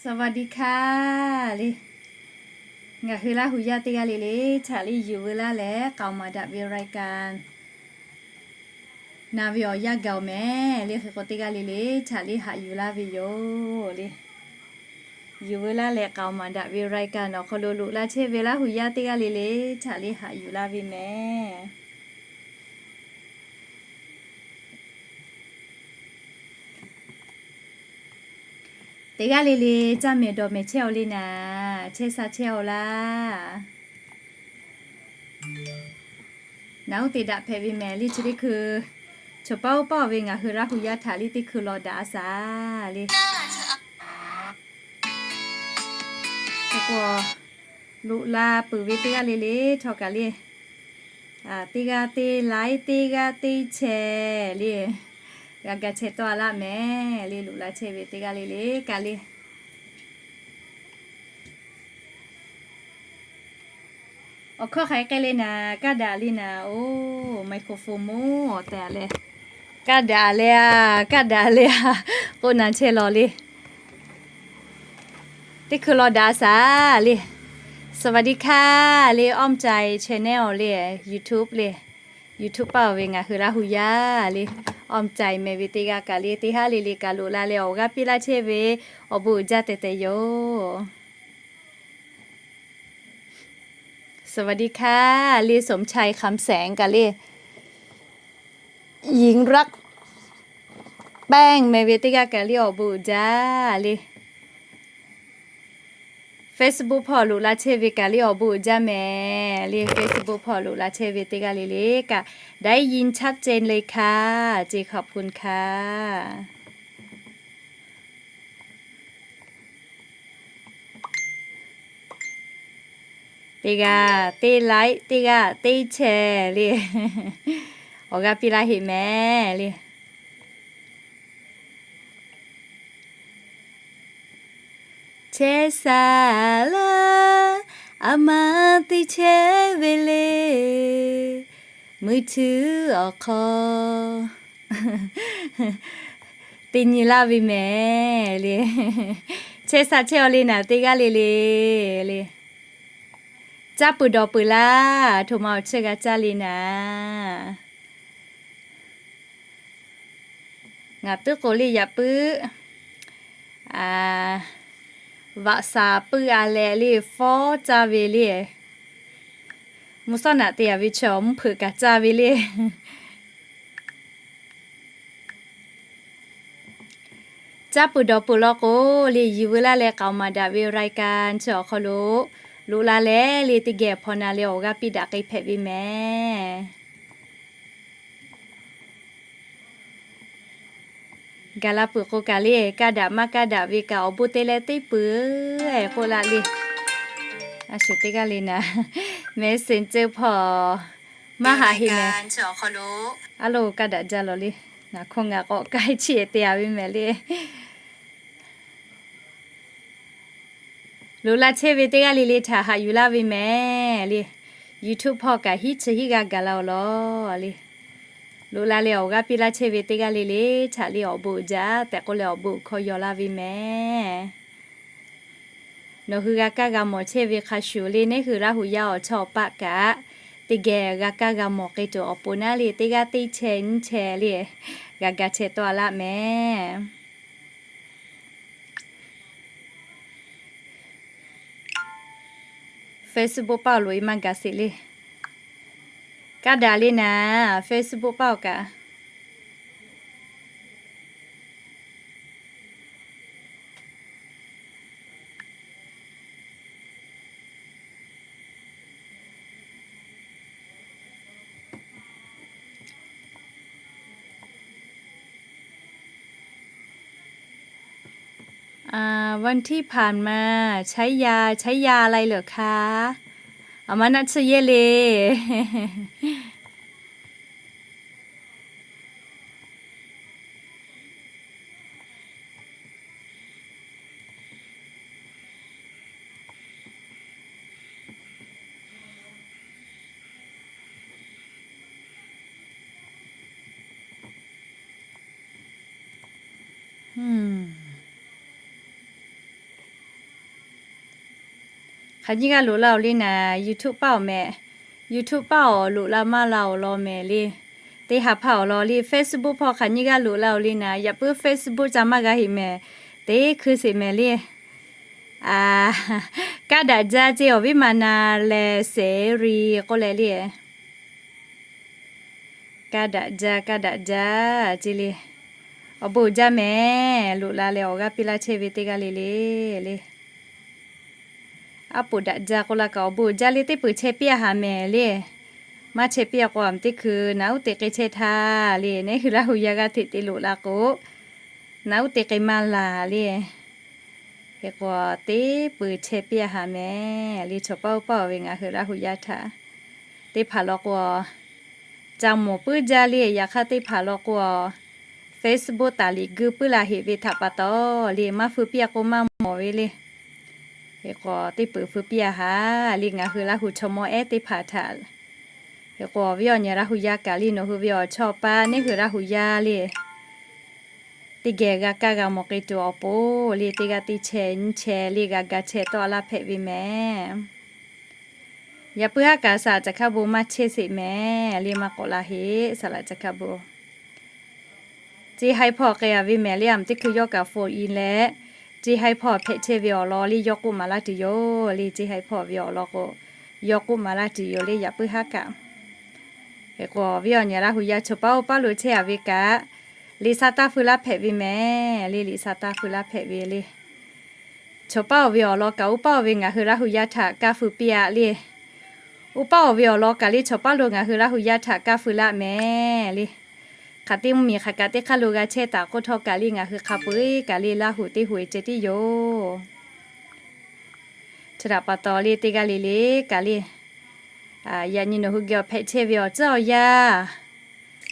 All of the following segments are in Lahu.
สวัสดีค่ะ le. Ngaˬ hui Laˇ hu yaˇ teˇ g'aˇ le le htaꞈ le yuˬ veu laˇ leh k'aoˍ maˍ daꞈ ve รายการ na ve awˬ yanˇ gaˬ-oˬ mehˍ le. Hk'e k'o teˇ g'aˇ le le htaꞈ le haꞈ yuˬ laˇ ve yoˬ le. Yuˬ veu laˇ leh k'aoˍ maˍ daꞈ ve รายการ awˬ hk'aw lo loꞈ la chehˇ ve Laˇ hu yaˇ teˇ g'aˇ le le htaꞈ le haꞈ yuˬ laˇ ve mehˍ. Teˇ g'aˇ le le caˇ mehˍ dawˬ mehˍ chehˇ-aw le naˍ, chehˇ sha chehˇ-aw laˇ. Naˍ uˉ te daꞈ hpehꞈ ve mehˍ le. Chi teˇ hkui chaw paˉ oˇ paˉ-oˬ ve ngaˬ hui Laˇ hu yaˇ htaꞈ le teˇ hkui law daꞈ-a shaˍ le. Hk'e k'o, loꞈ la peuˬ ve teˇ g'aˇ le le htawˇ kaꞈ le, teˇ g'aˇ teˇ laiˉ, teˇ g'aˇ teˇ chehˇ le, g'a ga chehˇ tawˆ-a laˇ mehˍ le. Loꞈ la chehˇ ve teˇ g'aˇ le le kaꞈ le, awˬ hkawˇ hk'aˬ hk'e le naˍ, kaˇ daꞈ le naˍ. Oˇ, microphone moˉ awˬ tehˬ leh, kaˇ daꞈ le-a, kaˇ daꞈ le-a k'oˆ naˍ chehˇ lawˬ le. Teˇ hkui law daꞈ-a shaˍ le. สวัสดีค่ะ le, อ้อมใจ channel le, YouTube le, YouTube paˇ-oˬ ve ngaˬ hui Laˇ hu yaˇ le, อ้อมใจ meh ve teˇ g'aˇ kaꞈ le, teˇ haˉ le le kaꞈ loꞈ la leh awˬ g'aˇ piˇ laˇ chehˇ ve awˬ bon uiˍ jaˇ tehꞈ tehꞈ yoˬ. สวัสดีค่ะ le, สมชาย คำแสง kaꞈ le, หญิงรักแป้ง meh ve teˇ g'aˇ kaꞈ le awˬ bon uiˍ jaˇ le. Facebook hpawˇ loꞈ la chehˇ ve kaꞈ le awˬ bon uiˍ jaˇ mehˍ le. Facebook hpawˇ loꞈ la chehˇ ve teˇ g'aˇ le le kaꞈ, ได้ยินชัดเจนเลยค่ะ เจ ขอบคุณค่ะ. Teˇ g'aˇ teˇ laiˉ, teˇ g'aˇ teˇ chehˇ le, awˬ g'aˇ piˇ laˇ heˆ mehˍ le. Chehˇ sha laˇ, a ma teˇ chehˇ ve le, มือถือ awˬ hk'aw teˇ nyi laˇ ve mehˍ le. Chehˇ sha chehˇ-aw le naˍ, teˇ g'aˇ le le le. Caˇ peuˬ dawˬ peuˬ laˇ, htoꞈ ma awˬ chehˇ g'a caˇ le naˍ. Ngaˬ tuˉ k'o le yaꞈ puiˉ, vaꞈ shaˍ puiˉ-a leh le fawˉ caˇ ve le. Mvuhˇ shawˉ naꞈ te-a ve chaw mvuhˇ hpeuꞈ kaꞈ caˇ ve le. Caˇ peuˬ dawˬ peuˬ law k'o le, yuˬ veu laˇ leh k'aoˍ maˍ daꞈ ve รายการ chi awˬ hk'aw lo loꞈ la leh le teˇ geh hpaw na leh awˬ g'aˇ piˇ daꞈ k'ai hpehꞈ ve mehˍ. Gaˬ la peuˬ k'o kaꞈ le, kaˇ daꞈ maˇ kaˇ daꞈ ve kaꞈ awˬ bon te leh teˇ peuˬ k'oˆ la le. A shu teˇ g'aˇ le naˍ, Messenger hpawˇ maˇ haꞈ heˆ mehˍ. A lo kaˇ daꞈ jaˇ lawˬ le. Ngaˬ hkawˇ ngaˬ k'awꞈ k'ai chiˇ ehˍ te-a ve mehˍ le. Loꞈ la chehˇ ve teˇ g'aˇ le le htaꞈ haꞈ yuˬ laˇ ve mehˍ le. YouTube hpawˇ kaꞈ hiˉ chi hiˉ g'aˇ gaˬ la-oˬ lawˬ le. Loꞈ la leh awˬ g'aˇ piˇ laˇ chehˇ ve teˇ g'aˇ le le htaꞈ le awˬ bon uiˍ jaˇ tehꞈ k'oˆ leh awˬ bon hkawˇ yaw laˇ ve mehˍ. Nawˬ hui g'a kaˇ g'a mawˬ chehˇ ve hk'a shuˍ le, neˉ hui Laˇ hu yaˇ awˬ chawˇ awˬ paˆ kaꞈ teˇ geh g'a kaˇ g'a mawˬ k'ai tuˬ awˬ pon naˉ le, teˇ g'aˇ teˇ chehˇ nyiˇ chehˇ le, g'a ga chehˇ tawˆ-a laˇ mehˍ. Facebook paˆ awˬ loꞈ-e maˇ gaˬ sheˍ le. Kaˇ daꞈ le naˍ, Facebook paˆ awˬ kaꞈ. A, วันที่ผ่านมา ใช้ยา ใช้ยาอะไรเหรอคะ A ma naˆ tsuhˇ yehˇ le. Hk'aˬ nyiˇ g'aˇ loꞈ la-oˬ le naˍ, YouTube paˇ awˬ mehˍ. YouTube paˇ awˬ loꞈ la maˇ la awˬ lawn mehˍ le. Teˇ ha hpaˇ awˬ lawn le, Facebook hpawˇ hk'aˬ nyiˇ g'aˇ loꞈ la-oˬ le naˍ, yaꞈ puiˉ Facebook ca maˇ g'a heꞈ mehˍ. Teˇ hkui sheˍ mehˍ le. Kaˇ daꞈ jaˇ ce, awˬ viˉ ma na leh seˍ ri k'oˆ leh le. Kaˇ daꞈ jaˇ, kaˇ daꞈ jaˇ ce le. Awˬ bon uiˍ jaˇ mehˍ, loꞈ la leh awˬ g'aˇ piˇ laˇ chehˇ ve teˇ g'aˇ le le le. Aˉ poꞈ daꞈ jaˇ k'oˆ la kaꞈ awˬ bon uiˍ jaˇ le, teˇ peuˬ chehˇ piˇ-a haˍ mehˍ le. Maˇ chehˇ piˇ-a k'o, a meuꞈ teˇ hkui naˍ uˉ te k'ai chehˇ htaˇ le, neˇ hui Laˇ hu yaˇ g'aˇ hteꞈ te loꞈ la k'o, naˍ uˉ te k'ai maˇ laˬ le. Hk'e k'o, teˇ peuˬ chehˇ piˇ-a haˍ mehˍ le, chaw paˇ oˇ paˇ-oˬ ve ngaˬ hui Laˇ hu yaˇ htaꞈ. Teˇ hpaˍ law k'o, ca mawˬ puiˉ jaˇ le. Yaꞈ hk'aˇ teˇ hpaˍ law k'o, Facebook taˍ liꞈ gui puiˉ la heꞈ ve htaꞈ pa taw le, maˇ feu piˇ-a k'o maˇ mawˬ ve le. Hk'e k'o, teˇ peuˬ feu piˇ-a haˍ le, ngaˬ hui Laˇ hu chaw mawˇ ehˉ teˇ hpaˍ htaꞈ. Hk'e k'o, awˬ viˉ awˬ nyi Laˇ hu yaˇ kaꞈ le, nawˬ hui ve awˬ chawˇ paˇ neˇ hui Laˇ hu yaˇ le, teˇ geh g'a kaˇ g'a mawˬ k'ai tuˬ awˬ pon le, teˇ g'aˇ teˇ chehˇ nyiˇ chehˇ le g'a ga chehˇ tawˆ laˇ hpehꞈ ve mehˍ. Yaꞈ puiˉ haˉ kaꞈ saˍ laꞈ caˬ hkaˇ bon maˇ chehˇ sheˍ mehˍ le, maˇ k'awꞈ la heˆ saˍ laꞈ caˬ hkaˇ bon. Ceˇ haiˉ hpawˇ k'ai-a ve mehˍ le, a meuꞈ teˇ hkui yawˇ kaꞈ phone in leh, ceˇ haiˉ hpawˇ hpehꞈ chehˇ ve awˬ lawn le, yawˇ k'oˆ maˍ laˇ tuˬ yoˬ le, ceˇ haiˉ hpawˇ ve awˬ lawn k'o, yawˇ k'oˆ maˍ laˇ tuˬ yoˬ le, yaꞈ puiˉ haˉ kaꞈ. Hk'e k'o, awˬ viˉ awˬ nyi Laˇ hu yaˇ chaw paˇ oˇ paˇ lo chehˇ-a ve kaꞈ, liꞈ sha taˇ feu laˇ hpehꞈ ve mehˍ le, liꞈ sha taˇ feu laˇ hpehꞈ ve le. Chaw paˇ-oˬ ve awˬ lawn kaꞈ oˇ paˇ-oˬ ve ngaˬ hui Laˇ hu yaˇ htaꞈ kaˇ feu piˇ-a le. Oˇ paˇ-oˬ ve awˬ lawn kaꞈ le, chaw paˇ lo ngaˬ hui Laˇ hu yaˇ htaꞈ kaˇ feu laˇ mehˍ le. Hk'aˬ teˇ mvuhˇmiˬ hk'aˬ kaꞈ teˇ hk'aˇ lo g'a chehˇ taˍ k'oˆ htawˇ kaꞈ le, ngaˬ hui hk'a peu-eˬ kaꞈ le Laˇ hu teˇ hui ceh tiˉ yoˬ. Chi htaꞈ pa taw le, teˇ g'aˇ le le kaꞈ le, yaꞈ nyi nawˬ hui geh awˬ hpehꞈ chehˇ ve awˬ tcuhˉ awˬ yanˇ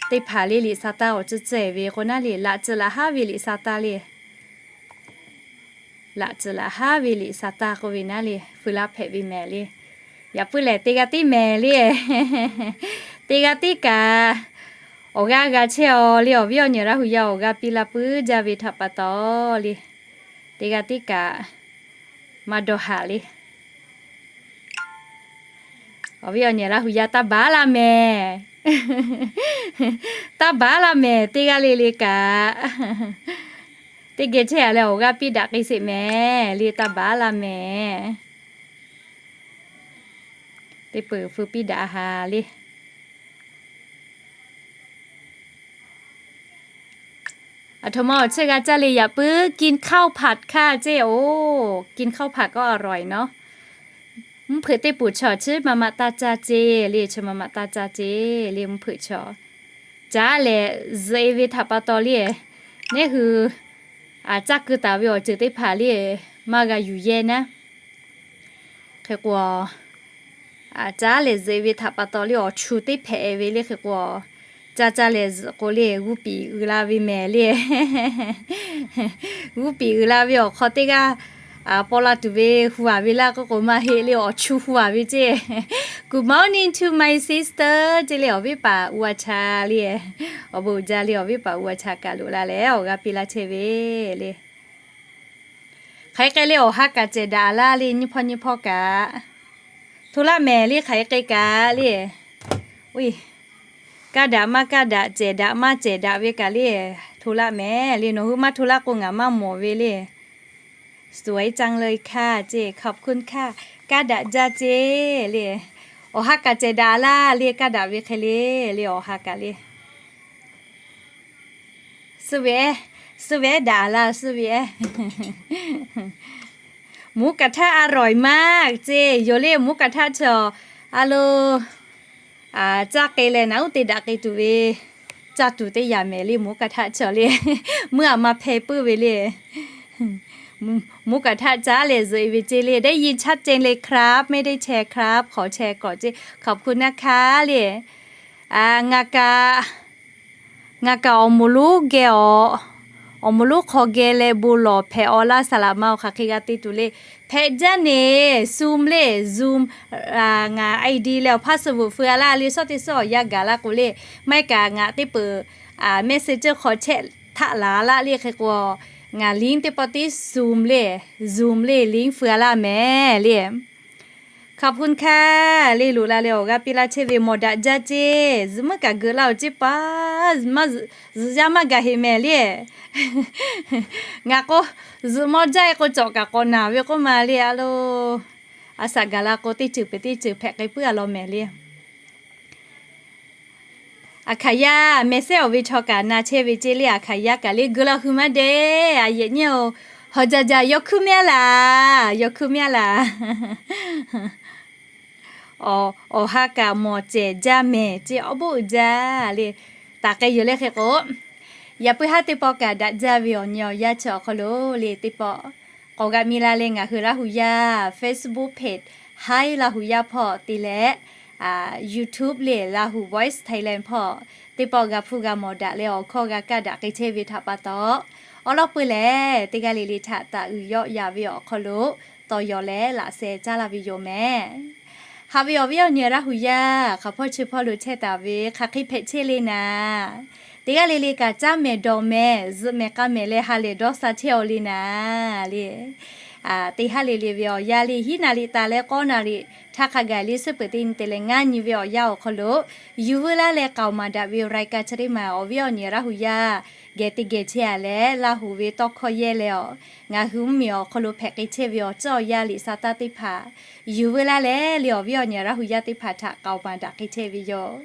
teˇ hpaˍ le, liꞈ sha taˇ awˬ tcuhˉ tcuhˉ-e ve k'o naˉ le, laꞈ tcuh laꞈ haˉ ve liꞈ sha taˇ le. Laꞈ tcuh laꞈ haˉ ve liꞈ sha taˇ k'oˆ ve naˉ le, feu laˇ hpehꞈ ve mehˍ le. Yaꞈ puiˉ lehˬ, teˇ g'aˇ tiˉ mehˍ le. Teˇ g'aˇ tiˉ kaꞈ awˬ g'aˇ g'a chehˇ-aw le, awˬ viˉ awˬ nyi Laˇ hu yaˇ awˬ g'aˇ piˇ laˇ puiˉ jaˇ ve htaꞈ pa taw le, teˇ g'aˇ tiˉ kaꞈ maˇ dawˇ haˍ le. Awˬ viˉ awˬ nyi Laˇ hu yaˇ taˇ baˬ laˇ mehˍ. Taˇ baˬ laˇ mehˍ, teˇ g'aˇ le le kaꞈ. Teˇ geh chehˇ-a leh awˬ g'aˇ piˇ daꞈ k'ai sheˍ mehˍ le, taˇ baˬ laˇ mehˍ. Teˇ peuˬ feu piˇ daꞈ haˍ le. Aˬ htoꞈ ma awˬ chehˇ g'a caˇ le, yaꞈ puiˉ กินข้าวผัด hkaˇ ceˇ-oˬ, กินข้าวผัด ก็อร่อยเนาะ. Mvuhˇ hpeuꞈ teˇ poˬ chaw chi ma ma taˇ caˇ ceˇ le, chi ma ma taˇ caˇ ceˇ le, mvuhˇ hpeuꞈ chaw. Caˉ lehˬ zuhꞈ-e ve htaꞈ pa taw le, neˇ hui caˇ keu taˍ ve awˬ ceuˬ teˇ hpaˍ le, maˇ g'a yuˬ yehˇ naˉ. Hk'e k'o, caˉ lehˬ zuhꞈ-e ve htaꞈ pa taw le, awˬ chu teˇ hpehꞈ ve le. Hk'e k'o, caˇ caˇ lehˬ zuhꞈ k'o le, g'uˇ piˍ uiˍ la ve mehˍ le. G'uˇ piˍ uiˍ la ve awˬ hk'aw teˇ g'aˇ paw la tuˬ ve hu-a ve laˇ k'oˆ k'o maˇ heˆ le, awˬ chu hu-a ve ceˇ. Good morning to my sister ceˇ le, awˬ viˉ paˍ uiˍ-a cha le. Awˬ bon uiˍ jaˇ le, awˬ viˉ paˍ uiˍ-a cha kaꞈ loꞈ la leh awˬ g'aˇ piˇ laˇ chehˇ ve le. Hk'aˬ hk'e k'ai le, awˬ ha kaꞈ cehˬ daꞈ laˇ le, nyiˇ hpawˇ nyiˇ hpawˇ kaꞈ. Hto laˇ mehˍ le, hk'aˬ hk'e k'ai kaꞈ le. Kaˇ daꞈ maˇ kaˇ daꞈ, cehˬ daꞈ maˇ cehˬ daꞈ ve kaꞈ le, hto laˇ mehˍ le. Nawˬ hui maˇ hto laˇ k'o ngaˬ maˇ mawˬ ve le. สวยจังเลยค่ะ ceˇ ขอบคุณค่ะ. Kaˇ daꞈ jaˇ ceˇ le. Awˬ ha kaꞈ cehˬ daꞈ laˇ le, kaˇ daꞈ ve hk'e le, le awˬ ha kaꞈ le. Suh ve, suh ve daꞈ laˇ, suh ve. หมูกระทะอร่อยมาก ceˇ, yonˍ le หมูกระทะ chaw. A lo, caˇ k'ai leh naˍ uˉ te daꞈ k'ai tuˬ ve, caˇ tuˬ teˇ yanˇ mehˍ le หมูกระทะ chaw le. Meuˇ aꞈ ma hpeh puiˉ ve le. หมูกระทะ caˉ lehˬ zuhꞈ-e ve ceˇ le, ได้ยินชัดเจนเลยครับ ไม่ได้แชร์ครับ ขอแชร์ก่อน ceˇ ขอบคุณนะคะ le. Ngaˬ kaꞈ, ngaˬ kaꞈ awˬ moˍ lonˉ geh awˬ, awˬ moˍ lonˉ hk'aw geh leh bon lawˬ hpehꞈ-aw laˇ. Saˍ laꞈ ma-oˬ, hk'aˬ hk'e g'a te tuˬ le. Hpehꞈ jaˇ neˬ, Zoom le, Zoom, ngaˬ ID leh awˬ password feu-a laˇ le, shawˉ teˇ shawˉ awˬ yanˇ gaˬ laˇ k'o le, maˇ heˆ kaꞈ ngaˬ teˇ peuˬ Messenger hk'aw chehˇ htaˆ laˬ laˇ le. Hk'e k'o, ngaˬ link teˇ pawˆ tiˉ Zoom le, Zoom le link feu-a laˇ mehˍ le. ขอบคุณค่ะ le loꞈ la leh awˬ g'aˇ piˇ laˇ chehˇ ve mawˬ daꞈ jaˇ ceˇ. Zuhꞈ muiˉ kaꞈ geuꞈ la awˬ ceˇ paˍ, zuhꞈ yaˇ maˇ gaˬ heꞈ mehˍ le. Ngaˬ k'o, zuhꞈ mawˇ jaˇ e k'o cawꞈ kaꞈ k'awꞈ naˬ ve k'oˆ ma le a lo. A shaꞈ gaˬ la k'o teˇ ceuˬ peuˬ teˇ ceuˬ hpehꞈ k'ai puiˉ a law mehˍ le. Aˬ hkaˍ yaˇ mehˍ sehˉ awˬ ve chaw kaꞈ na chehˇ ve ceˇ le. Aˬ hkaˍ yaˇ kaꞈ le geuꞈ la hui maˇ dehꞈ a yehˬ nyi-oˬ. Hawˬ jaˬ jaˬ yaw hkuiˇ mehˉ laˬ, yaw hkuiˇ mehˉ laˬ. Awˬ ha kaꞈ mawˬ cehˬ jaˇ mehˍ ceˇ, awˉ boˆ uiˍ jaˇ le. Taˍ k'ai yoˬ le hk'e k'o, yaꞈ puiˉ haˉ teˇ pawˆ kaꞈ daꞈ jaˇ ve awˬ nyi awˬ yanˇ chi awˬ hk'aw lo le teˇ pawˆ k'awꞈ g'a mi la leh ngaˬ hui Laˇ hu yaˇ Facebook page Hi Laˇ hu yaˇ hpawˇ te leh YouTube le Lahu Voice Thailand hpawˇ teˇ pawˆ g'a hpuˇ g'a mawˬ daꞈ leh awˬ hkawˇ g'a kaˇ daꞈ k'ai chehˇ ve htaꞈ pa taw, awˉ lawˉ peuˬ lehˬ teˇ g'aˇ le le htaꞈ taˍ uiˍ yawˆ yaˍ ve awˬ hk'aw lo tawˇ yaw leh laꞈ sheh caˉ laˇ ve yoˬ mehˍ. Haꞈ ve awˬ viˉ awˬ nyi Laˇ hu yaˇ hk'aˬ hpawˇ chi hpawˇ lo chehˇ taˍ ve hk'aˬ hk'e hpehꞈ chehˇ le naˍ, teˇ g'aˇ le le kaꞈ caˉ mehˍ dawˬ mehˍ zuhꞈ mehˍ k'a mehˍ leh ha lehˬ dawˇ sha chehˇ aw le naˍ le. Teˇ haˉ le le ve awˬ yanˇ le hiˉ naˍ riˍ taˍ leh k'awˇ naˍ riˍ htaˇ hk'a gaˬ le suhˉ peuˬ teˇ nyi te leh ngaˇ nyi ve awˬ yanˇ awˬ hk'aw lo yuˬ veu laˇ leh k'aoˍ maˍ daꞈ ve รายการ chi teˇ maˬ awˬ viˉ awˬ nyi Laˇ hu yaˇ geh teˇ geh chehˇ a leh Laˇ hu ve tawˇ hkawˇ yehˇ leh awˬ, ngaˬ hui mvuhˇmiˬ awˬ hk'aw lo hpehꞈ k'ai chehˇ ve awˬ ceuˬ awˬ yanˇ liꞈ sa taˇ teˇ hpaˍ yuˬ veu laˇ leh le awˬ viˉ awˬ nyi Laˇ hu yaˇ teˇ hpaˍ htaꞈ k'aoˍ maˍ daꞈ k'ai chehˇ ve yoˬ.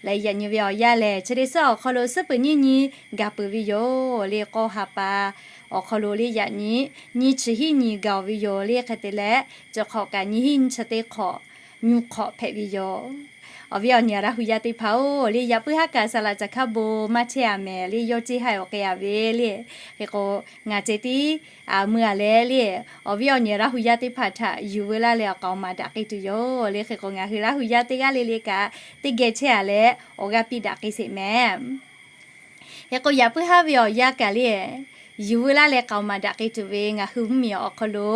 Leh yaꞈ nyi ve awˬ yanˇ lehˬ chi teˇ suhˉ awˬ hk'aw lo suhˉ peuˬ nyiˇ nyi gaˬ peuˬ ve yoˬ le. K'awˇ ha pa awˬ hk'aw lo le yaꞈ nyi nyiˇ chi hiˉ nyi gaˬ ve yoˬ le. Hk'e te leh, chi hk'awꞈ kaꞈ nyiˇ hiˉ nyiˇ chi teˇ hk'awꞈ nyi hk'awꞈ hpehꞈ ve yoˬ. Awˬ viˉ awˬ nyi Laˇ hu yaˇ teˇ hpaˍ-oˬ le, yaꞈ puiˉ haˉ kaꞈ saˍ laꞈ caˬ hkaˉ bon maˇ chehˇ a mehˍ le, yawˇ ceˇ ha awˬ k'ai a ve le. Hk'e k'o, ngaˬ ceh tiˉ mui a leh le, awˬ viˉ awˬ nyi Laˇ hu yaˇ teˇ hpaˍ htaꞈ yuˬ veu laˇ leh awˬ k'aoˍ maˍ daꞈ k'ai tuˬ yoˬ le. Hk'e k'o, ngaˬ hui Laˇ hu yaˇ teˇ g'aˇ le le kaꞈ teˇ geh chehˇ a leh awˬ g'aˇ piˇ daꞈ k'ai sheˍ mehˍ. Hk'e k'o, yaꞈ puiˉ haˉ ve awˬ yanˇ kaꞈ le, yuˬ veu laˇ leh k'aoˍ maˍ daꞈ k'ai tuˬ ve ngaˬ hui mvuhˇmiˬ awˬ hk'aw lo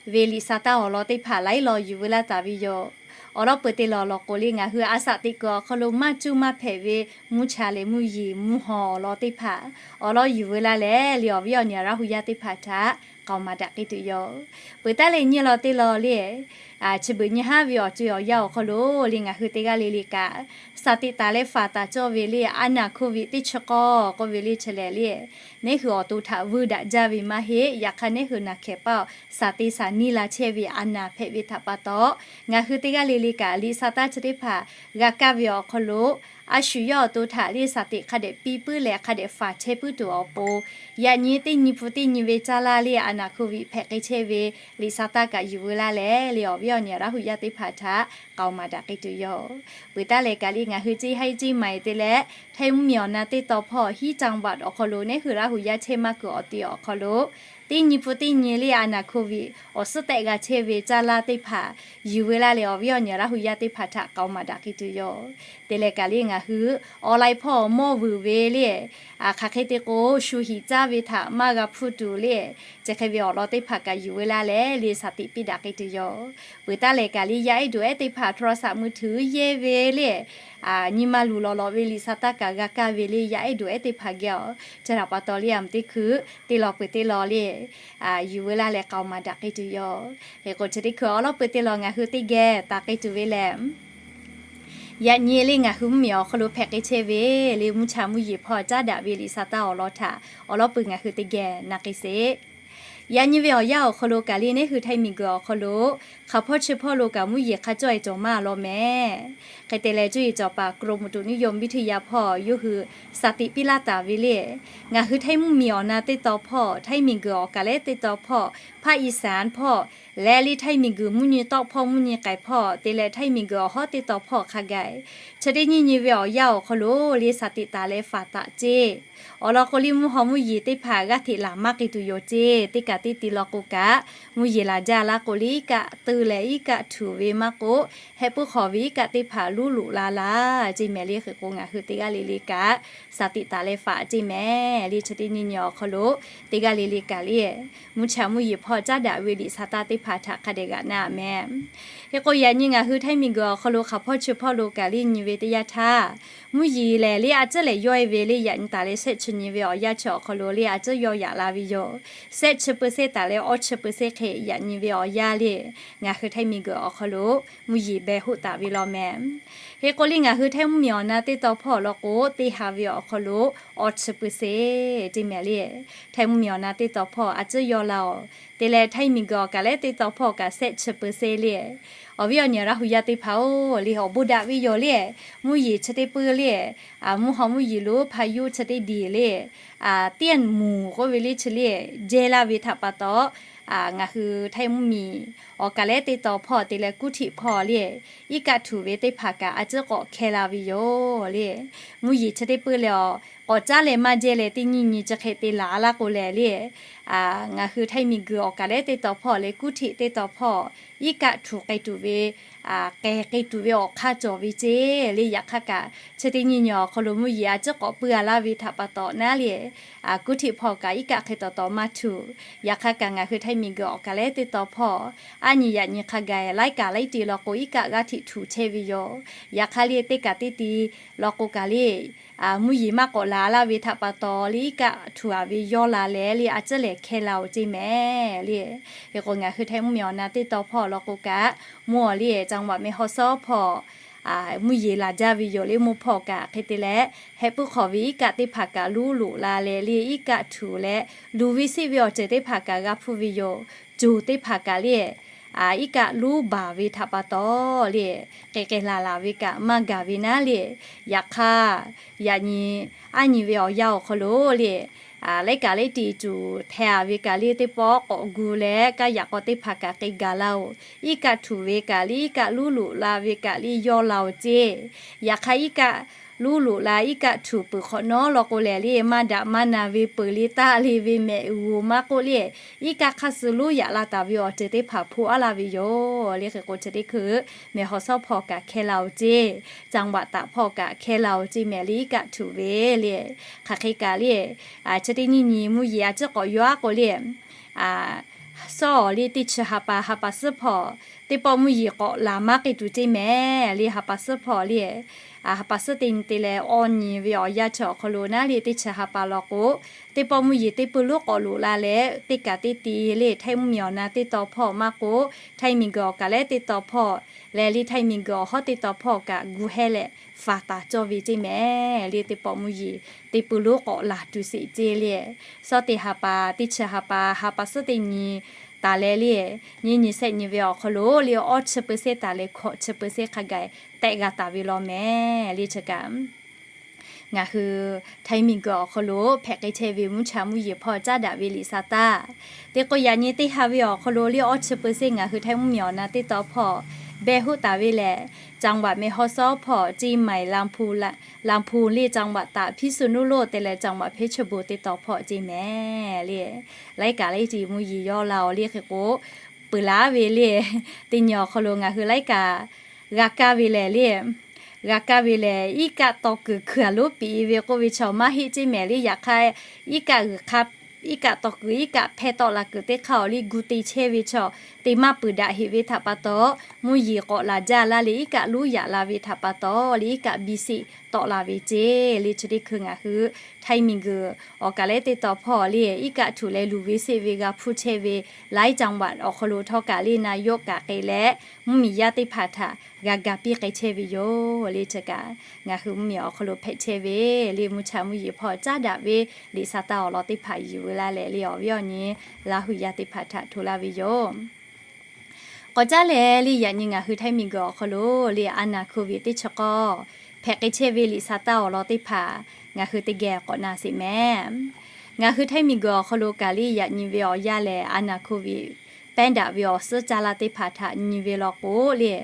ve liꞈ sa taˇ awˬ lawn teˇ hpaˍ laiˉ law yuˬ veu laˇ taˍ ve yoˬ. Awˬ lawn peuˬ te lawˬ lawˬ k'o le, ngaˬ hui a shaꞈ teꞈ kuiˬ awˬ hk'aw lo maˇ cuˇ maˇ hpehꞈ ve mvuhˇ cha leh mvuhˇ yeˬ mvuhˇ haw awˬ lawn teˇ hpaˍ awˬ lawn yuˬ veu laˇ leh le, awˬ viˉ awˬ nyi Laˇ hu yaˇ teˇ hpaˍ htaꞈ k'aoˍ maˍ daꞈ k'ai tuˬ yoˬ. Peuˬ taˉ leh nyi law teˇ law le, chi beuꞈ nyi haˉ ve awˬ co awˬ yanˇ awˬ hk'aw lo le, ngaˬ hui teˇ g'aˇ le le kaꞈ shaˍ tiꞈ taˍ leh faˍ taˍ cawˇ ve le, a naˍ โควิด teˇ chi k'awˇ k'oˆ ve le chi lehˬ le, neˉ hui awˬ to htaꞈ vuiˇ daꞈ jaˇ ve maˇ heˆ. Yaꞈ hk'aˇ neˉ hui naˬ hkehˍ paˇ shaˍ te shaˍ niˇ la chehˇ ve a naˍ hpehꞈ ve htaꞈ pa taw, ngaˬ hui teˇ g'aˇ le le kaꞈ liꞈ sa taˇ chi teˇ hpaˍ g'a kaˇ ve awˬ hk'aw lo a shu yawˇ awˬ to htaꞈ le shaˍ tiꞈ hk'a dehꞈ piˇ puiˉ leh hk'a dehꞈ faˍ chehˇ puiˉ tuˬ awˬ pon, yaꞈ nyi teˇ nyi hpu teˇ nyi ve caˇ laˇ le a naˍ โควิด hpehꞈ k'ai chehˇ ve liꞈ sa taˇ kaꞈ yuˬ veu laˇ leh le, awˬ viˉ awˬ nyi Laˇ hu yaˇ teˇ hpaˍ htaꞈ k'aoˍ maˍ daꞈ k'ai tuˬ yoˬ. Peuˬ taˉ leh kaꞈ le ngaˬ hui ceˇ haiˉ ceˇ maˍ te leh, htaiˇ mvuhˇmiˬ awˬ na teˇ taw hpawˇ hiˉ จังหวัด awˬ hk'aw lo neˉ hui Laˇ hu yaˇ chehˇ maˇ kuiˬ awˬ ti awˬ hk'aw lo teˇ nyi hpu teˇ nyi le a naˍ โควิด awˬ suhˉ tehꞈ g'a chehˇ ve caˇ laˇ teˇ hpaˍ yuˬ veu laˇ leh, awˬ viˉ awˬ nyi Laˇ hu yaˇ teˇ hpaˍ htaꞈ k'aoˍ maˍ daꞈ k'ai tuˬ yoˬ. Te leh kaꞈ le ngaˬ hui online hpawˇ mawˇ vuiˬ ve le, hk'aˬ hk'e te k'o shu hiꞈ caˇ ve htaꞈ maˇ g'a hpuˇ tuˬ le, chi hk'e ve awˬ lawn teˇ hpaˍ kaꞈ yuˬ veu laˇ leh le shaˍ tiꞈ piˇ daꞈ k'ai tuˬ yoˬ. Peuˬ taˉ leh kaꞈ le yaˇ ehˉ duˬ ehˉ teˇ hpaˍ โทรศัพท์มือถือ yehˇ ve le, nyi ma luˬ lawˬ lawˬ ve liꞈ sa taˇ kaꞈ g'a kaˇ ve le yaˇ ehˉ duˬ ehˉ teˇ hpaˍ geh awˬ chi htaꞈ pa taw le, a mvuhˇ teˇ hkui teˇ law peuˬ teˇ law le yuˬ veu laˇ leh k'aoˍ maˍ daꞈ k'ai tuˬ yoˬ. Hk'e k'o, chi teˇ hkui awˬ lawn peuˬ teˇ law ngaˬ hui teˇ geh taˍ k'ai tuˬ ve lehˬ, yaꞈ nyi le ngaˬ hui mvuhˇmiˬ awˬ hk'aw lo hpehꞈ k'ai chehˇ ve le mvuhˇ cha mvuhˇ yeˬ hpawˇ caˉ daꞈ ve liꞈ sa taˇ awˬ lawn htaꞈ awˬ lawn peuˬ ngaˬ hui teˇ geh na k'ai sheˍ. Yaꞈ nyi ve awˬ yanˇ awˬ hk'aw lo kaꞈ le neˉ hui htaiˇ miˬguiˬ awˬ hk'aw lo hk'aˬ hpawˇ chi hpawˇ lo kaꞈ mvuhˇ yeˬ hk'a cawˇ e cawˬ maˇ a law mehˍ. Hk'e te leh cuˇ yiˍ cawˬ paˍ กรมอุตุนิยมวิทยา hpawˇ yawˇ hui shaˍ tiꞈ piˇ laˇ taˍ ve le, ngaˬ hui htaiˇ mvuhˇmiˬ awˬ na teˇ taw hpawˇ htaiˇ miˬguiˬ awˬ kaˬ lehˉ teˇ taw hpawˇ ภาคอีสาน hpawˇ leh le htaiˇ miˬguiˬ mvuhˇ nyi tawˆ hpawˇ mvuhˇ nyi k'ai hpawˇ te leh htaiˇ miˬguiˬ awˬ hawˉ teˇ taw hpawˇ hk'a gaˬ chi teˇ nyiˇ nyi ve awˬ yanˇ awˬ hk'aw lo le shaˍ tiꞈ taˍ leh faˍ taˍ ceˇ. Awˬ lawn k'o le mvuhˇ haw mvuhˇ yeˬ teˇ hpaˍ g'aˇ hteꞈ laˬ maˇ k'ai tuˬ yoˬ ceˇ. Teˇ kaꞈ teˇ ti law k'o kaꞈ mvuhˇ yeˬ laˬ jaˇ laˇ k'o le iˉ kaˆ teu leh iˉ kaˆ htuꞈ ve maˇ k'oˆ, heh puiˉ hk'aw ve iˉ kaˆ teˇ hpaˍ luˉ loꞈ la laˇ ceˇ mehˍ le. Hk'e k'o ngaˬ hui teˇ g'aˇ le le kaꞈ shaˍ tiꞈ taˍ leh faˍ ceˇ mehˍ le. Chi teˇ nyiˇ nyi awˬ hk'aw lo teˇ g'aˇ le le kaꞈ le mvuhˇ cha mvuhˇ yeˬ hpawˇ caˉ daꞈ ve liꞈ sa taˇ teˇ teˇ hpaˍ htaꞈ hk'a dehꞈ g'aꞈ na meh. Hk'e k'o, yaꞈ nyi ngaˬ hui Htaiˇ miˬguiˬ awˬ hk'aw lo hk'aˬ hpawˇ chi hpawˇ lo kaꞈ le nyi ve teˇ yanˇ htaˇ, mvuhˇ yeˬ lehˬ le a ciˉ lehˬ yawˇ e ve le yaꞈ nyi taˍ leh shehˆ chi nyi ve awˬ yanˇ chi awˬ hk'aw lo le a ciˉ yawˇ yaꞈ la ve yoˬ. Shehˆ chi เปอร์เซ็นต์ taˍ leh awˇ chi เปอร์เซ็นต์ hk'e yaꞈ nyi ve awˬ yanˇ le ngaˬ hui Htaiˇ miˬguiˬ awˬ hk'aw lo mvuhˇ yeˬ beh hoˆ taˍ ve law meh. Hk'e k'o le ngaˬ hui Htaiˇ mvuhˇ miˬ awˬ na teˇ taw hpawˇ law k'o, teˇ ha ve awˬ hk'aw lo awˇ chi เปอร์เซ็นต์ teˇ meh le. Htaiˇ mvuhˇ miˬ awˬ na teˇ taw hpawˇ a ciˉ yawˇ la oˬ. Te leh Htaiˇ miˬguiˬ awˬ kaˍ lehˉ teˇ taw hpawˇ kaꞈ shehˆ chi เปอร์เซ็นต์ le. Awˬ viˉ awˬ nyi Laˇ huˍ yaˇ teˇ hpaˍ-oˬ, le awˬ bon daꞈ ve yoˬ le. Mvuhˇ yeˬ chi teˇ puiˇ le, mvuhˇ haw mvuhˇ yeˬ lo hpa yuˇ chi teˇ diˬ le, tian mu k'oˆ ve le chi le, jehˇ laˇ ve htaꞈ pa taw, ngaˬ hui Htaiˇ mvuhˇ miˬ awˬ kaˍ lehˉ teˇ taw hpawˇ te leh กรุงเทพ hpawˇ le, iˉ kaˆ htuꞈ ve teˇ hpaˍ kaꞈ a ciˉ k'awꞈ hkeh la ve yoˬ le. Mvuhˇ yeˬ chi teˇ puiˇ leh awˬ k'awꞈ caˉ leh maˇ jehˇ leh teˇ nyiˇ nyi chi hk'e te laˬ laˇ k'o lehˬ le, ngaˬ hui Htaiˇ miˬguiˬ awˬ kaˍ lehˉ teˇ taw hpawˇ leh กรุงเทพ teˇ taw hpawˇ iˉ kaˆ htuꞈ k'ai tuˬ ve, k'ehˬ k'ai tuˬ ve awˬ hk'aˇ cawˬ ve ceˇ le. Yaꞈ hk'aˇ kaꞈ chi teˇ nyiˇ nyi awˬ hk'aw lo mvuhˇ yeˬ a ciˉ k'awꞈ puiˇ a laˇ ve htaꞈ pa taw naˉ le, กรุงเทพ hpawˇ kaꞈ iˉ kaˆ hk'e taw taw maˇ htuꞈ. Yaꞈ hk'aˇ kaꞈ ngaˬ hui Htaiˇ miˬguiˬ awˬ kaˍ lehˉ teˇ taw hpawˇ aˉ nyi yaꞈ nyi hk'a gaˬ laiˉ kaꞈ laiˉ ti law k'o iˉ kaˆ g'aˇ hteꞈ htuꞈ chehˇ ve yoˬ. Yaꞈ hk'aˇ le teˇ kaꞈ teˇ ti law k'o kaꞈ le, mvuhˇ yeˬ maˇ k'awꞈ laˬ laˇ ve htaꞈ pa taw le iˉ kaˆ htuꞈ a ve yawˇ la leh le a ciˉ lehˬ hkeh la oˬ ceˇ meh le. Hk'e k'o ngaˬ hui Htaiˇ mvuhˇ miˬ awˬ na teˇ taw hpawˇ law k'o kaꞈ, mvuhˇ awˬ le จังหวัดแม่ฮ่องสอน hpawˇ mvuhˇ yeˬ laˬ jaˇ ve yoˬ le. Mvuhˇ hpawˇ kaꞈ hk'e te leh hehˆ puiˉ hk'awꞈ ve iˉ kaˆ teˇ hpaˍ kaꞈ luˉ loꞈ la leh le iˉ kaˆ htuꞈ leh luˬ ve seˆ ve awˬ ceuˬ teˇ hpaˍ kaꞈ g'a hpuˇ ve yoˬ. Coˬ teˇ hpaˍ kaꞈ le iˉ kaˆ luˉ baˬ ve htaꞈ pa taw le, k'ehˬ k'ehˬ laˬ laˬ ve kaꞈ maˇ gaˬ ve naˉ le. Yaꞈ hk'aˇ, yaꞈ nyi aˉ nyi ve awˬ yanˇ awˬ hk'aw lo le, laiˉ kaꞈ laiˉ ti cuˬ hteh a ve kaꞈ le teˇ pawˆ k'awꞈ gu leh kaˇ yaꞈ k'aw teˇ hpaˍ kaꞈ k'ai gaˬ la oˬ. Iˉ kaˆ htuꞈ ve kaꞈ le iˉ kaˆ luˉ loꞈ la ve kaꞈ le yawˇ la oˬ ceˇ. Yaꞈ hk'aˇ iˉ kaˆ luˉ loꞈ la iˉ kaˆ htuꞈ peuˬ hk'awꞈ nawˉ law k'o lehˬ le maˇ daꞈ maˇ na ve peuˬ le taˆ le ve mehꞈ g'uˬ maˇ k'oˆ le, iˉ kaˆ hk'aˇ suh lonˉ yaꞈ la taˍ ve awˬ ceuˬ teˇ hpaˍ hpoˆ aˉ laˇ ve yoˬ le. Hk'e k'o chi teˇ hkui แม่ฮ่องสอน hpawˇ kaꞈ hkeh la oˬ ceˇ, จังหวัดตาก hpawˇ kaꞈ hkeh la oˬ ceˇ mehˍ le iˉ kaˆ htuꞈ ve le. Hk'aˬ hk'e kaꞈ le, chi teˇ nyiˇ nyi mvuhˇ yeˬ a ciˉ k'awꞈ yaw aˉ k'o le, sawˉ le teˇ chi ha pa ha pa suhˉ hpawˇ teˇ pawˆ mvuhˇ yeˬ k'awꞈ laˬ maˇ k'ai tuˬ ceˇ mehˍ le. Ha pa suhˉ hpawˇ le, ha pa suhˉ teˇ nyi te leh awˇ nyi ve awˬ yanˇ chi awˬ hk'aw lo naˉ le teˇ chi ha pa law k'o, teˇ pawˆ mvuhˇ yeˬ teˇ pui lonˉ k'awꞈ loꞈ la leh teˇ kaꞈ teˇ ti le Htaiˇ mvuhˇ miˬ awˬ na teˇ taw hpawˇ maˇ k'o, Htaiˇ miˬguiˬ awˬ kaˍ lehˉ teˇ taw hpawˇ leh le Htaiˇ miˬguiˬ awˬ hawˉ teˇ taw hpawˇ kaꞈ gu hehˇ leh faˍ taˍ cawˇ ve ceˇ mehˍ le. Teˇ pawˆ mvuhˇ yeˬ teˇ pui lonˉ k'awꞈ laˬ tuˬ sheˍ ceˇ le. Sawˉ teˇ ha pa, teˇ chi ha pa, ha pa suhˉ teˇ nyi taˍ leh le, nyiˇ nyi shehˆ nyi ve awˬ hk'aw lo le awˇ chi เปอร์เซ็นต์ taˍ leh hkawꞈ chi เปอร์เซ็นต์ hk'a gaˬ tehˆ g'a taˍ ve law mehˍ le. Chi kaꞈ ngaˬ hui Htaiˇ miˬguiˬ awˬ hk'aw lo hpehꞈ k'ai chehˇ ve mvuhˇ cha mvuhˇ yeˬ hpawˇ caˉ daꞈ ve liꞈ sa taˇ. Teˇ k'o yaꞈ nyi teˇ ha ve awˬ hk'aw lo le awˇ chi เปอร์เซ็นต์ ngaˬ hui Htaiˇ mvuhˇ miˬ awˬ na teˇ taw hpawˇ beh hoˆ taˍ ve lehˬ, จังหวัดแม่ฮ่องสอน hpawˇ เชียงใหม่ ลำพูน le จังหวัดตาก พิษณุโลก te leh จังหวัดเพชรบูรณ์ teˇ taw hpawˇ ceˇ mehˍ le. Laiˉ kaꞈ laiˉ ti mvuhˇ yeˬ yawˇ la oˬ le. Hk'e k'o peuˬ laˉ ve le, teˇ nyi awˬ hk'aw lo ngaˬ hui laiˉ kaꞈ g'a kaˇ ve lehˬ le, g'a kaˇ ve lehˬ iˉ kaˆ taw kuiˬ hkui a lonˉ piꞈ ve k'oˆ ve chaw maˇ heˆ ceˇ mehˍ le. Yaꞈ hk'aˇ iˉ kaˆ g'uiˬ hk'aˇ iˉ kaˆ taw kuiˬ iˉ kaˆ hpehˇ tawˆ la kuiˬ teˇ hk'aˇ awˬ le gu te chehˇ ve chaw te maˇ peuˬ daꞈ heꞈ ve htaꞈ pa taw, mvuhˇ yeˬ k'awꞈ laˬ jaˇ laˇ leh iˉ kaˆ lonˉ yaꞈ la ve htaꞈ pa taw le iˉ kaˆ biˇ siˆ tawˆ la ve ceˇ le. Chi teˇ hkui ngaˬ hui Htaiˇ miˬguiˬ awˬ kaˍ lehˉ teˇ taw hpawˇ le iˉ kaˆ htuꞈ leh luˬ ve seˆ ve g'a hpuˇ chehˇ ve laiˉ จังหวัด awˬ hk'aw lo htawˇ kaꞈ le นายก kaꞈ k'ai leh mvuhˇ miˬ yaˇ teˇ hpaˍ htaꞈ g'a ga piˇ k'ai chehˇ ve yoˬ le. Chi kaꞈ ngaˬ hui mvuhˇ miˬ awˬ hk'aw lo hpehꞈ chehˇ ve le mvuhˇ cha mvuhˇ yeˬ hpawˇ caˉ daꞈ ve liꞈ sa taˇ awˬ lawn teˇ hpaˍ yuˬ ve laˇ leh le awˬ viˉ awˬ nyi Laˇ huˍ yaˇ teˇ hpaˍ htaꞈ hto laˇ ve yoˬ. K'awꞈ caˉ leh le yaꞈ nyi ngaˬ hui Htaiˇ miˬguiˬ awˬ hk'aw lo le อาณาโควิด teˇ chi k'awˇ hpehꞈ k'ai chehˇ ve liꞈ sa taˇ awˬ lawn teˇ hpaˍ ngaˬ hui teˇ geh k'awꞈ na sheˍ mehˍ. Ngaˬ hui Htaiˇ miˬguiˬ awˬ hk'aw lo kaꞈ le yaꞈ nyi ve awˬ yanˇ lehˬ อาณาโควิด pehˇ daꞈ ve awˬ suhˉ caˇ la teˇ hpaˍ htaꞈ nyi ve law k'o le,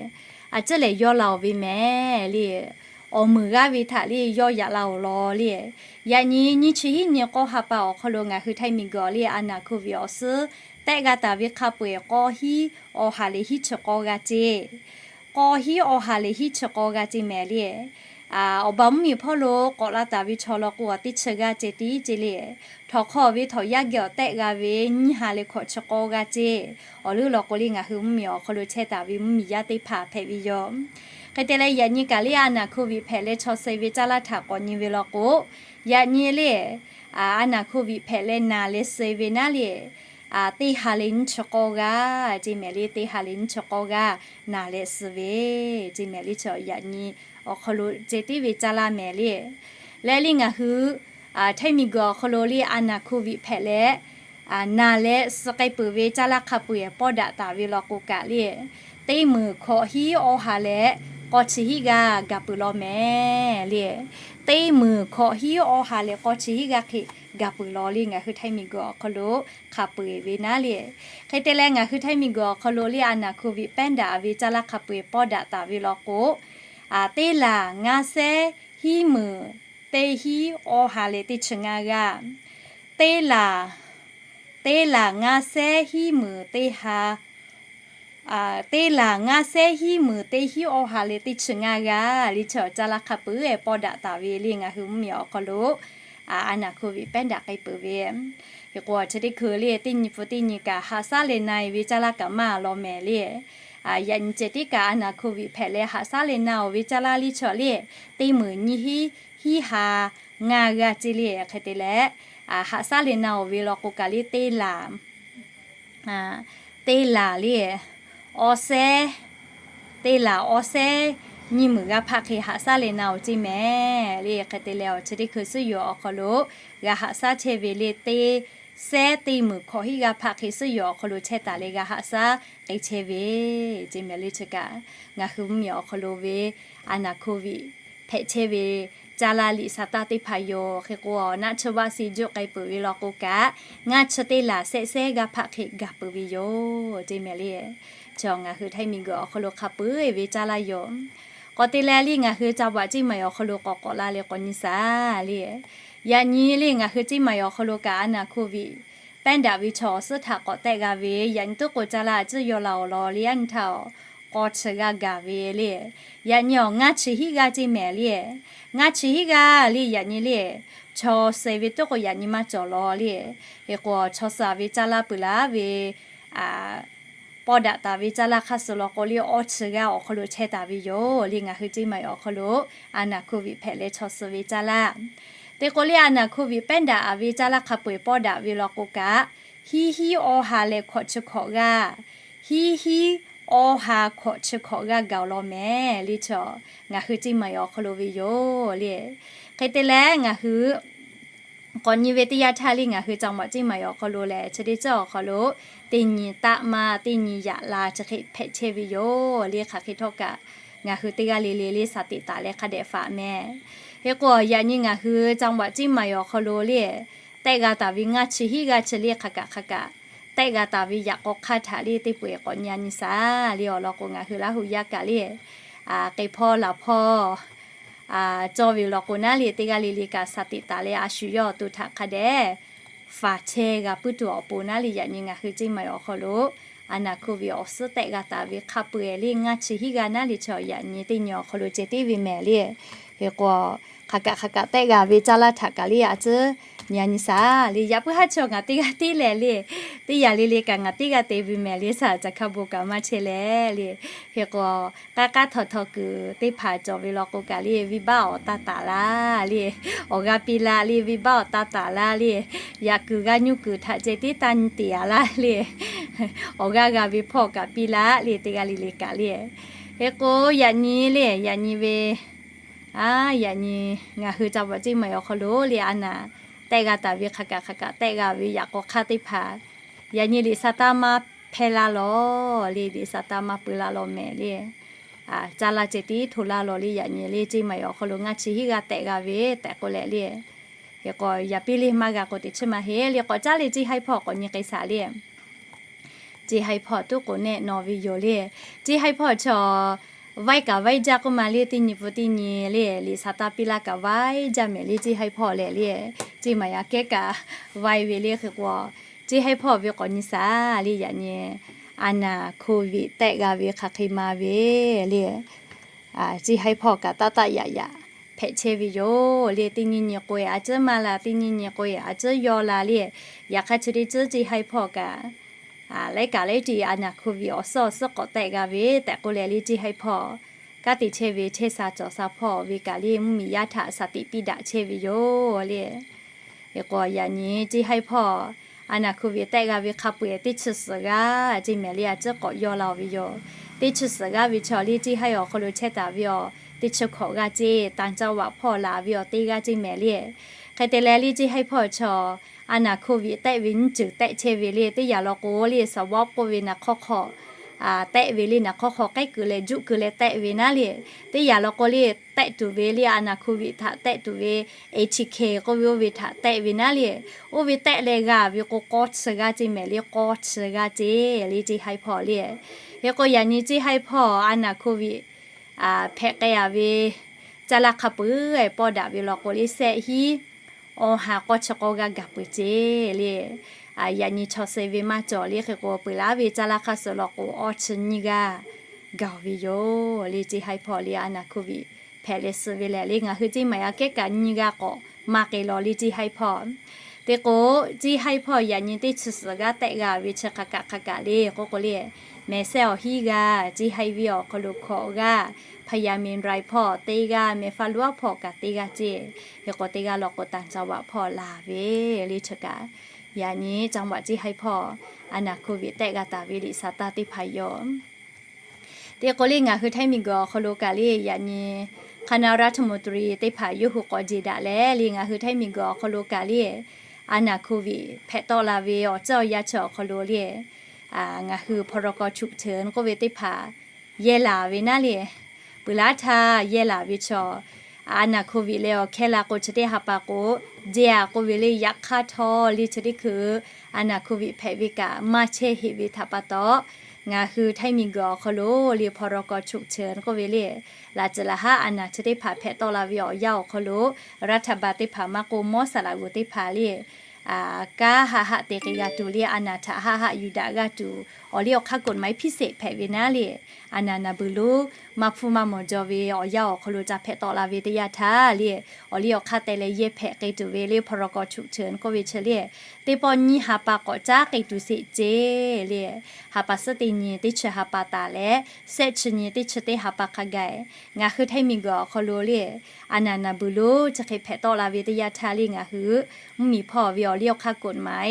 a ciˉ lehˬ yawˇ la oˬ ve mehˍ le. Awˬ meunˍ g'aˇ ve htaꞈ le yawˇ yaꞈ la oˬ law le. Yaꞈ nyi nyiˇ chi hiˉ nyi k'awˇ ha pa awˬ hk'aw lo ngaˬ hui Htaiˇ miˬguiˬ le อาณาโควิด awˬ suhˉ tehˆ g'a taˍ ve hk'a peu-eˬ k'awˇ hiˉ awˬ haˍ leh hiˉ chi k'awˇ g'a ceˇ. K'awˇ hiˉ awˬ haˍ leh hiˉ chi k'awˇ g'a ceˇ mehˍ le. Awˬ ba mvuhˇmiˬ hpawˇ lo k'awꞈ la taˍ ve chaw law k'o, teˇ chi g'aˇ ceh tiˉ ceh le. Htawnˍ hk'aw ve htawnˍ yaˇ geh awˬ tehˆ g'a ve nyiˇ ha leh hkawꞈ chi k'awˇ g'aˇ ceh. Awˬ leuˉ law k'o le, ngaˬ hui mvuhˇmiˬ awˬ hk'aw lo chehˇ taˍ ve mvuhˇmiˬ yaˇ teˇ hpaˍ hpehꞈ ve yoˬ. Hk'e te leh, yaꞈ nyi kaꞈ le a naˍ hkoˍviˆ hpehꞈ leh chaw suh ve caˇ laˇ htaꞈ k'awꞈ nyi ve law k'o, yaꞈ nyi le a naˍ hkoˍviˆ hpehꞈ leh naˬ leh suh ve naˉ le, teˇ ha leh nyiˇ chi k'awˇ g'aˇ ceh mehˍ le, teˇ ha leh nyiˇ chi k'awˇ g'aˇ naˬ leh suh ve ceh mehˍ le. Chi yaꞈ nyi awˬ hk'aw lo ceh tiˉ ve caˇ laˇ mehˍ le. Leh le ngaˬ hui Htaiˇ miˬguiˬ awˬ hk'aw lo le a naˍ hkoˍviˆ hpehꞈ leh naˬ leh suh k'ai peuˬ ve caˇ laˇ hk'a peu-eˬ pawˇ daꞈ taˍ ve law k'o kaꞈ le, teˇ meunˍ hkawꞈ hiˉ awˇ ha leh k'awˇ chi hiˉ g'aˇ gaˬ peuˬ law mehˍ le. Teˇ meunˍ hkawꞈ hiˉ awˇ ha leh k'awˇ chi hiˉ g'aˇ hk'e gaˬ peuˬ law le ngaˬ hui Htaiˇ miˬguiˬ awˬ hk'aw lo hk'a peu-eˬ ve naˉ le. Hk'e te leh, ngaˬ hui Htaiˇ miˬguiˬ awˬ hk'aw lo le a naˍ hkoˍviˆ pehˉ daꞈ ve caˇ laˇ hk'a peu-eˬ pawˇ daꞈ taˍ ve law k'o, teˇ laˬ ngaˇ sehˉ hiˉ meunˍ teˇ hiˉ awˇ ha leh teˇ chi ngaˇ g'aˇ, teˇ laˬ, teˇ laˬ ngaˇ sehˉ hiˉ meunˍ teˇ ha teˇ laˬ ngaˇ sehˉ hiˉ meunˍ teˇ hiˉ awˇ ha leh teˇ chi ngaˇ g'aˇ le chi awˬ caˇ laˇ hk'a peu-eˬ pawˇ daꞈ taˍ ve le ngaˬ hui mvuhˇmiˬ awˬ hk'aw lo a naˍ hkoˍviˆ pehˉ daꞈ k'ai peuˬ ve. Hk'e k'o, chi teˇ hkui le teˇ nyi hpu teˇ nyi kaꞈ haꞈ shaˉ leh na-e ve caˇ laˇ kaꞈ maˇ law mehˍ le. Yaꞈ nyi ceh tiˉ kaꞈ a naˍ hkoˍviˆ hpehꞈ leh haꞈ shaˉ leh na-oˬ ve caˇ laˇ le chi le, teˇ meunˍ nyiˇ hiˉ hiˉ ha ngaˇ g'aˇ ceh le. Hk'e te leh, haꞈ shaˉ leh na-oˬ ve law k'o kaꞈ le teˇ laˬ teˇ laˬ le, awˇ sehˉ, teˇ laˬ awˇ sehˉ nyiˇ meunˍ g'aˇ hpaˆ hk'e haꞈ shaˉ leh na-oˬ ceh mehˍ le. Hk'e te leh, awˬ chi teˇ hkui suhˉ yoˬ awˬ hk'aw lo g'a haꞈ shaˉ chehˇ ve le teˇ sehˉ teˇ meunˍ hkawꞈ hiˉ g'aˇ hpaˆ hk'e suhˉ yoˬ awˬ hk'aw lo chehˇ taˍ leh g'a haꞈ shaˉ k'ai chehˇ ve ceh mehˍ le chi kaꞈ, ngaˬ hui mvuhˇmiˬ awˬ hk'aw lo ve a naˍ hkoˍviˆ hpehꞈ chehˇ ve caˇ laˇ liꞈ sa taˇ teˇ hpaˍ yoˬ. Hk'e k'o, naˆ chi vaˆ si juˆ k'ai peuˬ ve law k'o kaꞈ, ngaˇ chi teˇ laˬ sehˆ sehˉ g'aˇ hpaˆ hk'e gaˬ peuˬ ve yoˬ ceh mehˍ le. Chi ngaˬ hui Htaiˇ miˬguiˬ awˬ hk'aw lo hk'a peu-eˬ ve caˇ laˇ yoˬ. K'awꞈ te leh le ngaˬ hui จังหวัด เชียงใหม่ awˬ hk'aw lo k'awꞈ k'awꞈ la leh k'awꞈ nyi shaˍ le. Yaꞈ nyi le ngaˬ hui เชียงใหม่ awˬ hk'aw lo kaꞈ a naˍ hkoˍviˆ pehˉ daꞈ ve chaw awˬ suhˉ htaꞈ k'awꞈ tehˆ g'a ve, yaꞈ nyi tuˉ k'o caˇ laˇ a ciˉ yaw la awˬ lawn le yaˇ nyi htaˇ awˬ k'awˇ chi g'aˇ gaˬ ve le. Yaꞈ nyi awˬ ngaˇ chi hiˉ g'aˇ ceh mehˍ le. Ngaˇ chi hiˉ g'aˇ le yaꞈ nyi le, chaw suh ve tuˉ k'o yaꞈ nyi maˇ cawˬ law le. Hk'e k'o, chaw suh ve caˇ laˇ peuˬ laˇ ve pawˇ daꞈ taˍ ve caˇ laˇ hk'aˇ suh law k'o le, awˇ chi g'aˇ awˬ hk'aw lo chehˇ taˍ ve yoˬ le ngaˬ hui เชียงใหม่ awˬ hk'aw lo a naˍ hkoˍviˆ hpehꞈ leh chaw suh ve caˇ laˇ. Te k'o le a naˍ hkoˍviˆ pehˉ daꞈ ve caˇ laˇ hk'a peu-eˬ pawˇ daꞈ ve law k'o kaꞈ, hiˉ hiˉ awˇ ha leh hkawꞈ chi hkawꞈ g'aˇ, hiˉ hiˉ awˇ ha hkawꞈ chi hkawꞈ g'aˇ gaˬ law mehˍ le chi ngaˬ hui เชียงใหม่ awˬ hk'aw lo ve yoˬ le. Hk'e te leh ngaˬ hui k'awꞈ nyi ve teˇ yanˇ htaˇ le ngaˬ hui จังหวัด เชียงใหม่ awˬ hk'aw lo lehˬ chi teˇ ceuˬ awˬ hk'aw lo teˇ nyi taˆ maˇ teˇ nyi yaꞈ la chi hk'e hpehꞈ chehˇ ve yoˬ le. Hk'aˬ hk'e htawˇ kaꞈ ngaˬ hui teˇ g'aˇ le le le shaˍ teꞈ taˍ leh hk'a dehꞈ faꞈ mehˍ. Hk'e k'o, yaꞈ nyi ngaˬ hui จังหวัด เชียงใหม่ awˬ hk'aw lo le tehˆ g'a taˍ ve ngaˇ chi hiˉ g'aˇ chi le hk'aˬ kaꞈ hk'aˬ kaꞈ tehˆ g'a taˍ ve yaꞈ k'aw hk'aˇ htaꞈ le teˇ peu-eˬ k'awꞈ nyi a nyi shaˍ le. Awˬ lawn k'o ngaˬ hui Laˇ huˍ yaˇ kaꞈ le k'e hpawˇ laˬ hpawˇ cawˇ ve law k'o naˉ le teˇ g'aˇ le le kaꞈ shaˍ teꞈ taˍ leh a shu yawˇ awˬ to htaꞈ hk'a dehꞈ faˍ chehˇ g'a puiˉ tuˬ awˬ pon naˉ le yaꞈ nyi ngaˬ hui เชียงใหม่ awˬ hk'aw lo a naˍ hkoˍviˆ awˬ suhˉ tehˆ g'a taˍ ve hk'a peu-eˬ le ngaˇ chi hiˉ g'aˇ naˉ le chi yaꞈ nyi teˇ nyi awˬ hk'aw lo ceh tiˉ ve mehˍ le. Hk'e k'o, hk'aˬ kaꞈ hk'aˬ kaꞈ tehˆ g'a ve caˇ laˇ htaꞈ kaꞈ le a ciˉ nyi a nyi shaˍ le. Yaꞈ puiˉ haˉ chi ngaˬ teˇ g'aˇ tiˉ leh le, teˇ yanˇ le le kaꞈ ngaˬ teˇ g'aˇ te ve mehˍ le, shaˍ caˬ hk'a bon kaꞈ maˇ chehˇ leh le. Hk'e k'o, k'aˉ k'aˉ htawnˍ htawnˍ kuiˬ teˇ hpaˍ cawˬ ve law k'o kaꞈ le venˇbaˆ awˬ taˇ taˍ laˇ le. Awˬ g'aˇ piˇ laˇ le, venˇbaˆ awˬ taˇ taˍ laˇ le. Yaꞈ kuiˬ g'aˇ nyuˇ kuiˬ htaꞈ ceh tiˉ taˇ nyi te-a laˇ le. Awˬ g'aˇ g'a ve hpawˇ kaꞈ piˇ laˇ le teˇ g'aˇ le le kaꞈ le. Hk'e k'o, yaꞈ nyi le yaꞈ nyi ve a, yaꞈ nyi ngaˬ hui จังหวัด เชียงใหม่ awˬ hk'aw lo le a naˍ tehˆ g'a taˍ ve hk'aˬ kaꞈ hk'aˬ kaꞈ tehˆ g'a ve yaꞈ k'aw hk'aˇ teˇ hpaˍ yaꞈ nyi liꞈ sa taˇ maˇ hpehˇ laˇ law le, liꞈ sa taˇ maˇ peu laˇ law mehˍ le. Caˇ laˇ ceh tiˉ hto laˇ law le yaꞈ nyi le เชียงใหม่ awˬ hk'aw lo ngaˇ chi hiˉ g'a tehˆ g'a ve tehꞈ k'oˆ leh le. Hk'e k'o, yaꞈ piˇ le maˇ g'a k'o teꞈ chiˇ maˇ heˆ le. K'awꞈ caˉ le ceˇ haiˇ hpawˇ k'awꞈ nyi k'ai shaˍ le. Ceˇ haiˇ hpawˇ tuˉ k'oˍ nehˆ nawˬ ve yoˬ le. Ceˇ haiˇ hpawˇ chaw vaiˇ kaꞈ vaiˇ jaˇ k'oˆ ma le, teˇ nyi pun teˇ nyi le liꞈ sa taˇ piˇ laˇ kaꞈ vaiˇ jaˇ mehˍ le ceˇ haiˇ hpawˇ lehˬ le. Ceˇ maˍ yaꞈ kehˉ kaꞈ vaiˇ ve le. Hk'e k'o, ceˇ haiˇ hpawˇ ve k'awꞈ nyi shaˍ le yaꞈ nyi a naˍ hkoˍviˆ tehˆ g'a ve hk'aˬ hk'e ma ve le. Ceˇ haiˇ hpawˇ kaꞈ taˇ taˆ yaꞈ yaꞈ hpehꞈ chehˇ ve yoˬ le. Teˇ nyi nyi k'o-e a ciˉ maˇ la, teˇ nyi nyi k'o-e a ciˉ yawˇ la le. Yaꞈ hk'aˇ chi teˇ ciˉ ceˇ haiˇ hpawˇ kaꞈ laiˉ kaꞈ laiˉ tiꞈ a naˬ hkoˍ viˬ awˬ suhˉ awˬ suhˉ k'awꞈ tehˆ g'a ve tehꞈ k'oˆ leh le, ceˇ haiˇ hpawˇ kanˉ te chehˇ ve chehˇ sha cawˬ sha hpawˇ ve kaꞈ le, mvuhˇmiˬ yaˇ htaꞈ shaˍ tiꞈ piˇ daꞈ chehˇ ve yoˬ le. Hk'e k'o yaꞈ nyi ceˇ haiˇ hpawˇ a naˬ hkoˍ viˬ tehˆ g'a ve hk'a peu-eˬ teˇ chi suhˍ g'aˇ ceˇ mehˍ le, a ciˉ k'awꞈ yawˇ la-oˬ ve yoˬ. Teˇ chi suhˍ g'aˇ ve chaw le ceˇ haiˇ awˬ hk'aw lo chehˇ taˍ ve awˬ teˇ chi hkawꞈ g'aˇ ceˇ, ต่างจังหวัด hpawˇ laˬ ve awˬ teˇ g'aˇ ceˇ mehˍ le. Hk'e te leh le ceˇ haiˇ hpawˇ chaw a naˬ hkoˍ viˬ tehˆ ve nyiˇ ceuˬ tehˆ chehˇ ve le, teˇ yanˇ law k'o le สวอป k'oˆ ve naˬ hk'awˇ hk'aw tehˆ ve le, naˬ hk'awˇ hk'aw k'ehˉ keu leh juˆ keu leh tehˆ ve naˉ le. Teˇ yanˇ law k'o le tehˆ tuˬ ve le a naˬ hkoˍ viˬ htaꞈ tehˆ tuˬ ve ATK k'oˆ ve oˇ ve htaꞈ tehˆ ve naˉ le. Oˇ ve tehˆ leh g'a ve k'o k'awˇ chi g'aˇ ceˇ mehˍ le, k'awˇ chi g'aˇ ceˇ le ceˇ haiˇ hpawˇ le. Hk'e k'o yaꞈ nyi ceˇ haiˇ hpawˇ a naˬ hkoˍ viˬ hpehꞈ k'ai-a ve caˇ laˇ hk'a peu-eˬ pawˇ daꞈ ve law k'o le sehˆ hiˉ awˬ ha k'awˇ chi k'awˇ g'aˇ gaˬ peuˬ ceˇ le. Yaꞈ nyi chaw suh ve maˇ cawˬ le. Hk'e k'o peuˬ laˉ ve caˇ laˇ hk'aˇ suh law k'o awˇ chi nyiˇ g'aˇ gaˬ ve yoˬ le ceˇ haiˇ hpawˇ le. A naˬ hkoˍ viˬ hpehꞈ leh suh ve lehˬ le ngaˬ hui ceˇ maˬ yaˇ kehˉ kaꞈ nyiˇ g'aˇ k'awꞈ maˇ k'ai law le ceˇ haiˇ hpawˇ. Te k'o ceˇ haiˇ hpawˇ yaꞈ nyi teˇ chi suhˍ g'aˇ tehˆ g'a ve chi hk'a kaꞈ hk'a kaꞈ le k'oˆ k'o le, mehˍ sehˆ awˬ hiˉ g'aˇ, ceˇ haiˇ viˇ awˬ hk'aw lo hkawꞈ g'aˇ, พญาเมรุน hpawˇ teˇ g'aˇ, แม่ฟ้าหลวง hpawˇ kaꞈ teˇ g'aˇ ceˇ. Hk'e k'o teˇ g'aˇ law k'o ต่างจังหวัด hpawˇ laˬ ve le chi kaꞈ yaꞈ nyi จังหวัด ceˇ haiˇ hpawˇ a naˬ hkoˍ viˬ tehˆ g'a taˍ ve liꞈ saˍ taˇ teˇ hpaˍ yoˬ. Te k'o le ngaˬ hui htaiˇ miˬguiˬ awˬ hk'aw lo kaꞈ le yaꞈ nyi คณะรัฐมนตรี teˇ hpaˍ yawˇ hui k'awꞈ jeˬ daꞈ leh le ngaˬ hui htaiˇ miˬguiˬ awˬ hk'aw lo kaꞈ le a naˬ hkoˍ viˬ hpehꞈ tawˆ la ve awˬ ceuˬ awˬ yanˇ chi awˬ hk'aw lo le ngaˬ hui พรก ฉุกเฉิน k'oˆ ve teˇ hpaˍ yehˇ laˬ ve naˉ le. Peuˬ laˉ htaˇ yehˇ laˬ ve chaw a naˬ hkoˍ viˬ leh awˬ hkehˇ la k'o chi teˇ ha pa k'o, jeˇ-a k'oˆ ve le yaꞈ hk'aˇ htawˇ le chi teˇ hkui a naˬ hkoˍ viˬ hpehꞈ ve kaꞈ maˇ chehˇ heˆ ve htaꞈ pa taw, ngaˬ hui htaiˇ miˬguiˬ awˬ hk'aw lo le พรก ฉุกเฉิน k'oˆ ve le, laꞈ ceuˬ laꞈ haˉ a naˬ chi teˇ hpaˍ hpehꞈ tawˆ la ve awˬ yanˇ awˬ hk'aw lo รัฐบาล teˇ hpaˍ maˇ k'oˆ ม.ส.หล g'uˬ teˇ hpaˍ le kanˉ haˆ haˆ te k'ai g'a tuˬ le a naˬ htaꞈ haˆ haˆ yuˬ daꞈ g'a tuˬ awˬ liˇ awˬ hk'aˇ กฎหมายพิเศษ hpehꞈ ve naˉ le. A naˬ naˬ beuˬ lonˉ maˇ hpfuhˇ maˇ mawˬ jaw ve awˬ yanˇ awˬ hk'aw lo ca hpehꞈ tawˆ la ve teˇ yanˇ htaˇ le, awˬ liˇ awˬ hk'aˇ te leh yehˇ hpehꞈ k'ai tuˬ ve le พรก ฉุกเฉิน k'oˆ ve chi le, teˇ pawˆ nyiˇ ha pa k'awꞈ caˉ k'ai tuˬ sheˍ ceˇ le. Ha pa suhˉ teˇ nyi teˇ chi ha pa taˍ leh, sehˆ chi nyi teˇ chi teˇ ha pa hk'a gaˬ ngaˬ hui htaiˇ miˬguiˬ awˬ hk'aw lo le a naˬ naˬ beuˬ lonˉ chi hk'e hpehꞈ tawˆ la ve teˇ yanˇ htaˇ le ngaˬ hui mvuhˇmiˬ hpawˇ ve awˬ liˇ awˬ hk'aˇ กฎหมาย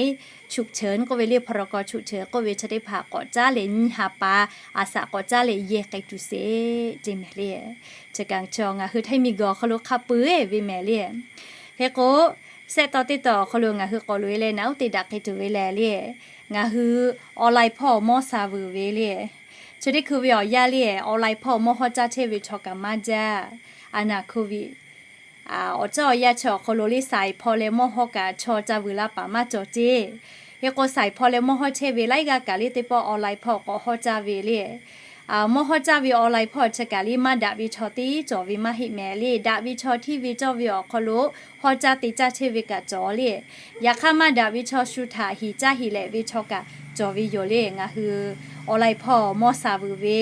ฉุกเฉิน k'oˆ ve le พรก ฉุกเฉิน k'oˆ ve chi teˇ hpaˍ k'awꞈ caˉ leh nyiˇ ha pa a shaꞈ k'awꞈ caˉ leh yehˇ k'ai tuˬ sheˍ ceˇ mehˍ le. Chi kaꞈ chaw ngaˬ hui htaiˇ miˬguiˬ awˬ hk'aw lo hk'a peu-eˬ ve mehˍ le. Hk'e k'o, sehˆ tawˇ teˇ tawˇ awˬ hk'aw lo ngaˬ hui k'awꞈ loꞈ-e leh naꞈ uˉ te daꞈ k'ai tuˬ ve lehˬ le, ngaˬ hui online hpawˇ mawˇ sha vuiˬ ve le. Chi teˇ hkui ve awˬ yanˇ le online hpawˇ mawˇ hawˇ caˇ chehˇ ve chaw kaꞈ maˇ jaˇ. A naˬ hkoˍ viˬ awˬ ceuˬ awˬ yanˇ chi awˬ hk'aw lo le saiˍ hpawˇ leh mawˇ hawˇ kaꞈ chaw ca vuiˬ la paˍ maˇ cawˬ ceˇ. Hk'e k'o saiˍ hpawˇ leh mawˇ hawˇ chehˇ ve laiˉ g'aˇ kaꞈ le teˇ pawˆ online hpawˇ k'awꞈ hawˇ caˇ ve le. Mawˇ hawˇ caˇ ve online hpawˇ chi kaꞈ le maˇ daꞈ ve chaw tiˉ cawˬ ve maˇ heˆ mehˍ le. Daꞈ ve chaw hteˇ ve cawˇ ve awˬ hk'aw lo hawˇ caˇ te caˇ chehˇ ve kaꞈ cawˬ le. Yaꞈ hk'aˇ maˇ daꞈ ve chaw shu htaꞈ hiˍ caˇ hiˍ lehꞈ ve chaw kaꞈ cawˬ ve yoˬ le. Ngaˬ hui online hpawˇ mawˇ sha vuiˬ ve,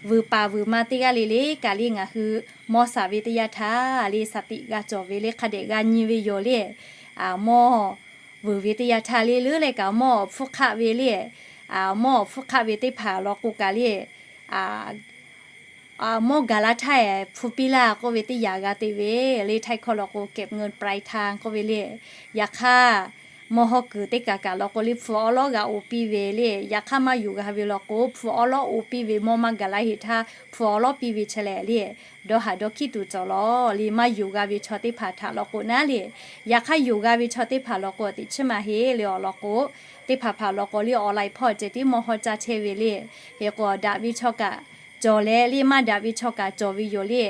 vuiˬ paˍ vuiˬ ma teˇ g'aˇ le le kaꞈ le ngaˬ hui mawˇ sha ve teˇ yanˇ htaˇ le shaˍ tiꞈ g'a cawˬ ve le hk'a dehꞈ g'a nyi ve yoˬ le. Mawˇ vuiˬ ve teˇ yanˇ htaˇ le leuˉ leh kaꞈ mawˇ awˬ hpfuhˇ hk'aˆ ve le, mawˇ awˬ hpfuhˇ hk'aˆ ve teˇ hpaˍ law k'o kaꞈ le mawˇ gaˬ laˇ htaˇ hpfuhˇ piˇ laˇ k'oˆ ve teˇ yanˇ g'a te ve le. Htaiˇ hkawˇ law k'o เก็บเงินปลายทาง k'oˆ ve le. Yaꞈ hk'aˇ mawˇ hawˇ kuiˬ teˇ kaˬ kaꞈ law k'o le hpfuhˇ awˉ lawˉ g'a oˇ piˇ ve le. Yaꞈ hk'aˇ maˇ yonˍ g'a ve law k'o hpfuhˇ awˉ lawˉ oˇ piˇ ve mawˇ maˇ gaˬ laˇ heˆ htaˇ hpfuhˇ awˉ lawˉ piˇ ve chi lehˬ le, dawˇ haˍ dawˇ hkiˆ tuˬ cawˬ lawˬ le. Maˇ yonˍ g'a ve chaw teˇ hpaˍ htaꞈ law k'o naˉ le, yaꞈ hk'aˇ yonˍ g'a ve chaw teˇ hpaˍ law k'o teꞈ chiˉ maˇ heˆ le awˬ lawn k'o, teˇ hpaˍ hpaˍ law k'o le online hpawˇ ceh tiˉ mawˇ hawˇ caˇ chehˇ ve le. Hk'e k'o daꞈ ve chaw kaꞈ cawˬ leh le maˇ daꞈ ve chaw kaꞈ cawˬ ve yoˬ le.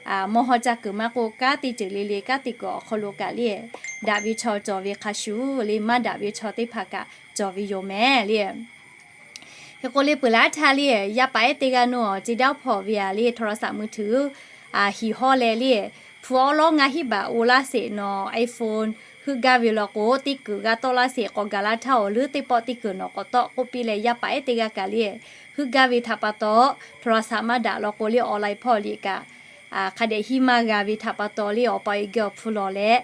Mawˇ hawˇ caˇ kuiˬ maˇ k'oˆ kanˉ teˇ ceuˬ le le kanˉ te kuiˬ awˬ hk'aw lo kaꞈ le, daꞈ ve chaw cawˬ ve hk'a shuˍ le maˇ daꞈ ve chaw teˇ hpaˍ kaꞈ cawˬ ve yoˬ mehˍ le. Hk'e k'o le peuˬ laˉ htaˇ le yaˇ paˍ ehˉ teˇ g'aˇ nuˇ awˬ ceˇ daˇ hpawˇ ve a le โทรศัพท์มือถือ hiˍ hawˇ leh le hpfuhˇ awˉ lawˉ ngaˇ hinˉ baꞈ oˇ laˇ sheˍ nawˬ iPhone heuˆ gaˇ ve law k'o teˇ kuiˬ g'a tawˆ laˇ sheˍ k'awꞈ gaˬ laˇ htaˇ awˬ leuˉ teˇ pawˆ teˇ kuiˬ nawˬ k'awꞈ tawˆ k'oˆ piˇ leh yaˇ paˍ ehˉ teˇ g'aˇ kaꞈ le heuˆ gaˇ ve htaꞈ pa taw โทรศัพท์ maˇ daꞈ law k'o le online hpawˇ liꞈ kaꞈ hk'a dehꞈ hiˉ maˇ g'a ve htaꞈ pa taw le, awˬ pa awˬ e geh awˬ hpu lawˬ leh,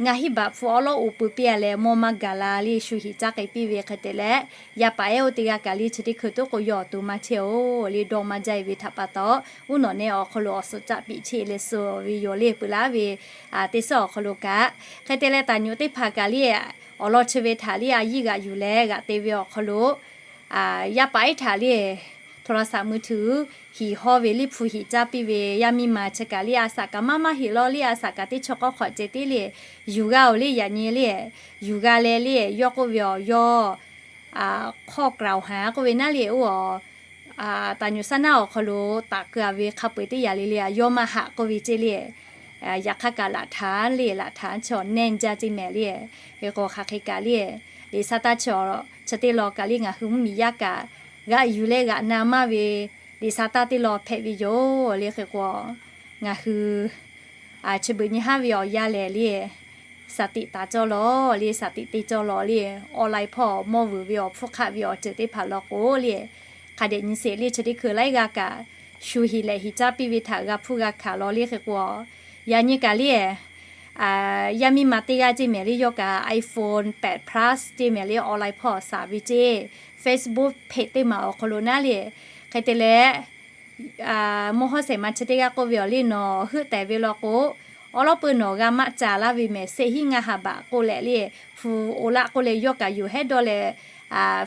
ngaˬ hiˉ baꞈ hpu awˉ lawˉ oˍ pui piˇ a leh, mawˇ maˇ gaˬ la le, shu hiꞈ caˇ k'ai piˇ ve hk'e te leh, yaˇ paˍ ehˉ oˇ teˇ g'aˇ kaꞈ le chi teˇ hkui tuˉ k'o yawˇ awˬ to maˇ chehˇ-oˬ le, dawˇ maˇ jaˇ-e ve htaꞈ pa taw, uˉ nawˬ neh awˬ hk'aw lo awˬ suhˍ caˆ piꞈ cheˆ leh suh ve yoˬ le, peuˬ laˇ ve teˇ suhˉ awˬ hk'aw lo kaꞈ. Hk'e te leh, taˍ nyoꞈ teˇ hpaˍ kaꞈ le, awˬ lawn chi ve htaꞈ le a yiˇ g'aꞈ yuˬ leh g'aꞈ te ve awˬ hk'aw lo, yaˇ paˍ ehˉ htaꞈ le โทรศัพท์มือถือ hiˍ hawˇ ve liˇ hpu hiˍ caˇ piˇ ve yaˇ miˇ ma chi kaꞈ le, a shaꞈ kaꞈ maˇ maˇ heˆ law le, a shaꞈ kaꞈ teˇ chaw k'awˇ hk'awꞈ ceh tiˉ le, yuˬ g'a-oˬ le, yaꞈ nyi le, yuˬ g'a leh le, yawˇ k'oˆ ve awˬ yawˇ ข้อกล่าวหา k'oˆ ve naˉ le, oˇ a, taˍ nyoꞈ saˉ naˉ awˬ hk'aw lo taˍ keu a ve hk'a peu-eˬ teˇ yanˇ le le, yawˇ maˇ haꞈ k'oˆ ve ceˇ le. Yaꞈ hk'aˇ kaꞈ หลักฐาน le, หลักฐาน chi awˬ แน่น jaˇ ceˇ mehˍ le. Hk'e k'o hk'aˬ hk'e kaꞈ le, liꞈ sha taˇ chi, chi teˇ law kaꞈ le ngaˬ hui mvuhˇmiˬ yaˇ kaꞈ g'aꞈ yuˬ leh g'aꞈ na maˇ ve liꞈ sha taˇ teˇ law hpehꞈ ve yoˬ le. Hk'e k'o ngaˬ hui chi beuꞈ nyi haˉ ve awˬ yanˇ lehˬ le, shaˍ tiꞈ taˍ cawˇ law le, shaˍ tiꞈ te cawˇ law le, online hpawˇ mawˇ vuiˬ ve awˬ hpfuhˇ hk'aˆ ve awˬ ceuˬ teˇ hpaˍ law k'o le, hk'a dehꞈ nyi sheˍ le, chi teˇ hkui laiˉ g'aˇ kaꞈ shu hiˍ lehꞈ hiˍ caˇ piˇ ve htaꞈ g'a hpuˇ g'a hkanˍ law le. Hk'e k'o yaꞈ nyi kaꞈ le, yaˇ miˇ ma teˇ g'aˇ ceˇ mehˍ le, yawˇ kaꞈ iPhone แปด Plus ceˇ mehˍ le, online hpawˇ shaˍ ve ceˇ, Facebook page teˇ maˬ awˬ hk'aw lo naˉ le. Hk'e te leh, mawˇ hawˉ shehˍ ma chi teˇ g'aˇ k'oˆ ve awˬ le, nawˬ heuˆ tehˍ ve law k'o, awˉ lawˉ peuˬ nawˬ g'a maˆ ca laˇ ve mehˍ, shehˆ hinˉ ngaˇ ha baꞈ k'oˆ leh le, hpu oˇ laˆ k'oˆ leh yawˇ kaꞈ yuˬ hehˉ dawˇ leh,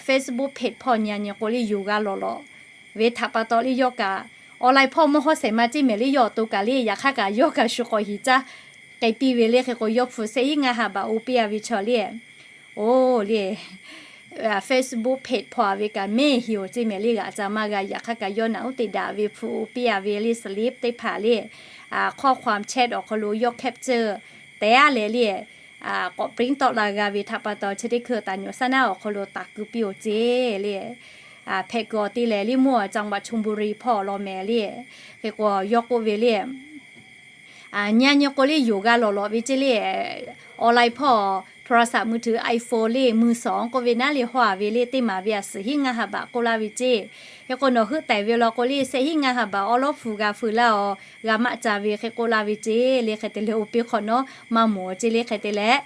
Facebook page hpawˇ nyi a nyi k'o le, yuˬ g'a lawˬ lawꞈ ve htaꞈ pa taw le, yawˇ kaꞈ online hpawˇ mawˇ hawˉ shehˍ ma ceˇ mehˍ le, yawˇ awˬ to kaꞈ le, yaꞈ hk'aˇ kaꞈ yawˇ kaꞈ shu k'awꞈ hiˍ caˇ k'ai piˇ ve le. Hk'e k'o yawˇ hpu shehˆ hinˉ ngaˇ ha baꞈ oˇ piˇ a ve chaw le, oˇ le, Facebook page hpawˇ a ve kaꞈ mehˇ heˍ-oˬ ceˇ mehˍ le, g'aꞈ ca maˇ g'a. Yaꞈ hk'aˇ kaꞈ yawˇ naꞈ uˉ te daꞈ ve hpu oˇ piˇ a ve le, slip teˇ hpaˍ le, ข้อความแชท awˬ hk'aw lo yawˇ แคปเจอร์ tehˉ a leh le, k'awꞈ ปริ้น tawˆ la g'a ve htaꞈ pa taw chi teˇ hkui taˍ nyoꞈ saˉ naˉ awˬ hk'aw lo taˍ keu piˇ-oˬ ceˇ le. Hpehꞈ kuiˬ awˬ te lehˬ le, mvuhˇ จังหวัดชลบุรี hpawˇ law mehˍ le. Hk'e k'o yawˇ k'oˆ ve le, nyi a nyi k'o le, yuˬ g'a lawˬ lawꞈ ve ceˇ le, online hpawˇ โทรศัพท์มือถือ iPhone le มือสอง k'oˆ ve naˉ le, hawˇ a ve le, teˇ maˬ ve a suhˍ hinˉ ngaˇ ha baꞈ k'oˆ laˇ ve ceˇ. Hk'e k'o nawˬ heuˆ tehˍ ve law k'o le, shehˆ hinˉ ngaˇ ha baꞈ awˉ lawˉ hpu g'a feu laˇ-oˬ, g'a maˆ ca ve hk'e k'oˆ laˇ ve ceˇ le. Hk'e te leh oˇ piˇ hk'awꞈ nawˉ maˇ mawˬ ceˇ le. Hk'e te leh,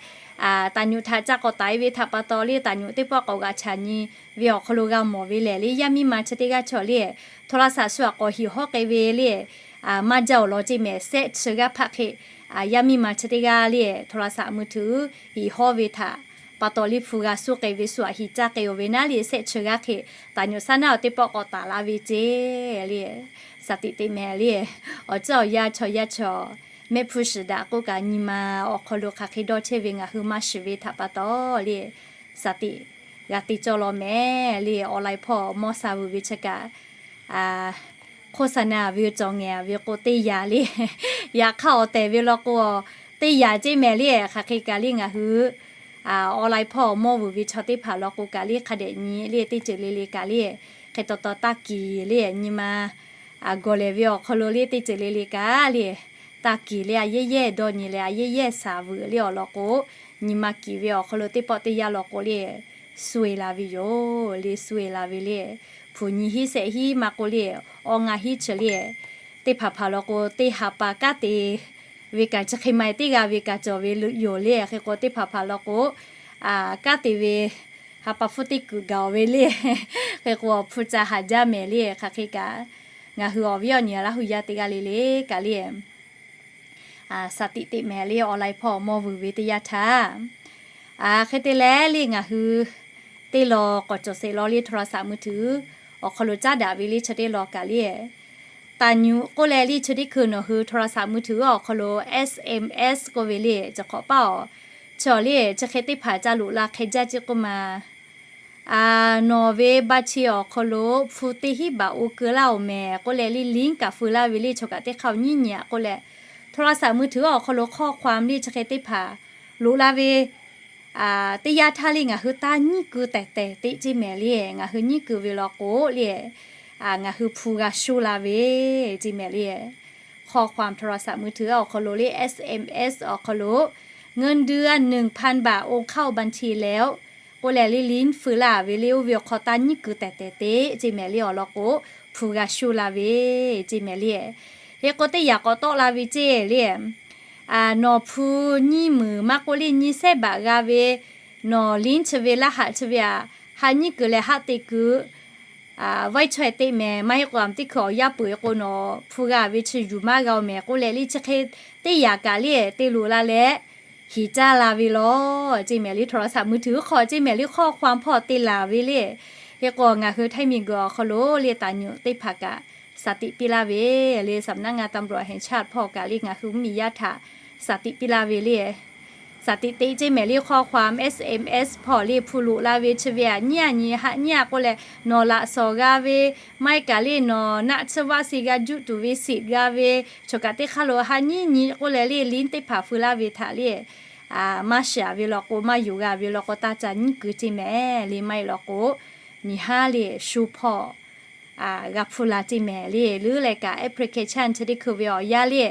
taˍ nyoꞈ htaꞈ ca k'awꞈ taiˍ ve htaꞈ pa taw le, taˍ nyoꞈ teˇ pawˆ k'awꞈ g'aꞈ chaꞈ nyi ve awˬ hk'aw lo g'a mawˬ ve lehˬ le, yaˇ miˇ ma chi teˇ g'aˇ chaw le, โทรศัพท์ shu aꞈ k'awꞈ hiˍ hawˉ k'ai ve le, maˇ jaˇ-oˬ law ceˇ mehˍ, sehˆ chi g'aˇ hpaˆ hk'e, yaˇ miˇ ma chi teˇ g'aˇ le โทรศัพท์มือถือ hiˍ hawˉ ve htaꞈ pa taw le, hpu g'a suh k'ai ve shu aꞈ hiˍ caˇ k'ai-oˬ ve naˉ le, sehˆ chi g'aˇ hk'e taˍ nyoꞈ saˉ naˉ awˬ teˇ pawˆ k'awꞈ taˍ laˇ ve ceˇ le. Shaˍ tiꞈ teˇ mehˍ le, awˬ ceuˬ awˬ yanˇ chaw yaˇ chaw mehˆ hpu shiˍ daꞈ k'oˆ kaꞈ nyi ma awˬ hk'aw lo hk'aˬ hk'e dawˇ chehˇ ve ngaˬ hui maˇ shiˍ ve htaꞈ pa taw le, shaˍ tiꞈ g'a te cawˇ law mehˍ le. Online hpawˇ mawˇ sha vuiˬ ve chi kaꞈ โฆษณา ve cawˬ ngehˬ ve k'o teˇ yanˇ le, yaꞈ hk'aˇ awˬ tehˬ ve law k'o teˇ yanˇ ceˇ mehˍ le. Hk'aˬ hk'e kaꞈ le ngaˬ hui online hpawˇ mawˇ vuiˬ ve chaw teˇ hpaˍ law k'o kaꞈ le, hk'a dehꞈ nyi le, teˇ ceuˬ le le kaꞈ le, hk'e taw taw taˇ kiˍ le, nyi ma gawˬ lehˬ ve awˬ hk'aw lo le, teˇ ceuˬ le le kaꞈ le, taˇ kiˍ le, a yehˇ yehˇ dawˇ nyi leh a yehˇ yehˇ shaˍ vuiˬ le awˬ lawn k'o, nyi ma kiˍ ve awˬ hk'aw lo teˇ pawˆ teˇ yanˇ law k'o le, suh-e la ve yoˬ le, suh-e la ve le. Hpu nyi hinˉ shehˆ hinˉ maˇ k'oˆ le, awˬ ngaˇ hinˉ chi le, teˇ hpaˍ hpaˍ law k'o teˇ ha pa kanˉ te ve kaꞈ chi hk'e ma-e teˇ g'aˇ ve kaꞈ cawˬ ve yoˬ le. Hk'e k'o teˇ hpaˍ hpaˍ law k'o kanˉ te ve ha pa hpfuhˇ teˇ kuiˬ gaˬ-oˬ ve le. Hk'e k'o awˬ hpu ca haˍ jaˇ mehˍ le. Hk'aˬ hk'e kaꞈ ngaˬ hui awˬ viˉ awˬ nyi Laˇ hu yaˇ teˇ g'aˇ le le kaꞈ le, shaˍ tiꞈ teˇ mehˍ le, online hpawˇ mawˇ vuiˬ ve teˇ yanˇ htaˇ, hk'e te leh le ngaˬ hui teˇ law k'awꞈ cawˬ sheˍ law le โทรศัพท์มือถือ awˬ hk'aw lo caˉ daꞈ ve le chi teˇ law kaꞈ le, taˍ nyoꞈ k'oˆ leh le chi teˇ hkui nawˬ hui โทรศัพท์มือถือ awˬ hk'aw lo SMS k'oˆ ve le, cawˬ hk'awꞈ paˇ-oˬ, chi awˬ le chi hk'e teˇ hpaˍ ca loꞈ la hk'e jaˇ ceˇ k'oˆ ma, nawˬ ve บัญชี awˬ hk'aw lo hpu teˇ hinˉ baꞈ oˇ keu laˇ-oˬ mehˍ k'oˆ leh le, link kaꞈ feu laˇ ve le, chaw kaꞈ teˇ hk'aˇ nyiˉ nyi-a k'oˆ leh, โทรศัพท์มือถือ awˬ hk'aw lo ข้อความ le chi hk'e teˇ hpaˍ loꞈ la ve teˇ yanˇ htaˇ le ngaˬ hui taˇ nyiˉ keu tehˬ tehˬ teˇ ceˇ mehˍ le. Ngaˬ hui nyiˉ keu ve law k'o le, ngaˬ hui hpu g'a sho la ve ceˇ mehˍ le. ข้อความ โทรศัพท์มือถือ awˬ hk'aw lo le, SMS awˬ hk'aw lo เงินเดือนหนึ่งพันบาท โอนเข้าบัญชีแล้ว k'oˆ leh le, link feu laˇ ve le, oˇ ve awˬ hk'aw taˇ nyiˉ keu tehˬ tehˬ teˇ ceˇ mehˍ le awˬ lawn k'o, hpu g'a sho la ve ceˇ mehˍ le. Hk'e k'o teˇ yanˇ k'awꞈ tawˆ la ve ceˇ le. Nawˬ hpu nyiˇ meunˍ maˇ k'oˆ le nyiˇ sehˉ baꞈ g'a ve, nawˬ liˇ chi ve laˇ haꞈ chi ve aꞈ, ha nyiˉ kuiˬ leh haˆ teꞈ kuiˬ vaiˇ chaweh teˇ mehˍ maˇ heˆ k'o, a teˇ hkui awˬ yaˇ peuˬ k'o nawˬ hpu g'a ve chi yuˬ maˇ g'a-oˬ mehˍ k'oˆ leh le, chi hk'e teˇ yanˇ kaꞈ le te loꞈ la leh, hiˍ caˇ la ve law ceˇ mehˍ le. โทรศัพท์มือถือ hk'aw ceˇ mehˍ le, ข้อความ hpawˇ te laˬ ve le. Hk'e k'o ngaˬ hui ไทย miˬguiˬ awˬ hk'aw lo le ต่างจังหวัด teˇ hpaˍ kaꞈ สติ piˇ laˇ ve le, สำนักงานตำรวจแห่งชาติ hpawˇ kaꞈ le ngaˬ hui mvuhˇmiˬ yaˇ htaꞈ สติ piˇ laˇ ve le. สติ teꞈ ceˇ mehˍ le, ข้อความ SMS hpawˇ le hpu loꞈ la ve chi ve aꞈ, nyiˇ aꞈ nyi haꞈ nyiˇ aꞈ k'oˆ leh, nawˬ laꞈ shawˍ g'a ve, maˇ heˆ kaꞈ le nawˬ naˆ tsuhˇ vaˆ si g'a juˆ tuˬ ve siꞈ g'a ve, choˬ kaꞈ teˇ hk'aˇ lo ha nyiˉ nyi k'oˆ leh le liˇ teˇ hpaˍ feu laˇ ve htaꞈ le maˇ shiˍ ve law k'o, maˇ yonˍ g'a ve law k'o, taˇ ca nyiˉ keu ceˇ mehˍ le. Maˇ heˆ law k'o, nyi haˉ le shu hpawˇ g'a hpu la ceˇ mehˍ le. Leuˉ leh kaꞈ application chi teˇ hkui ve awˬ yanˇ le,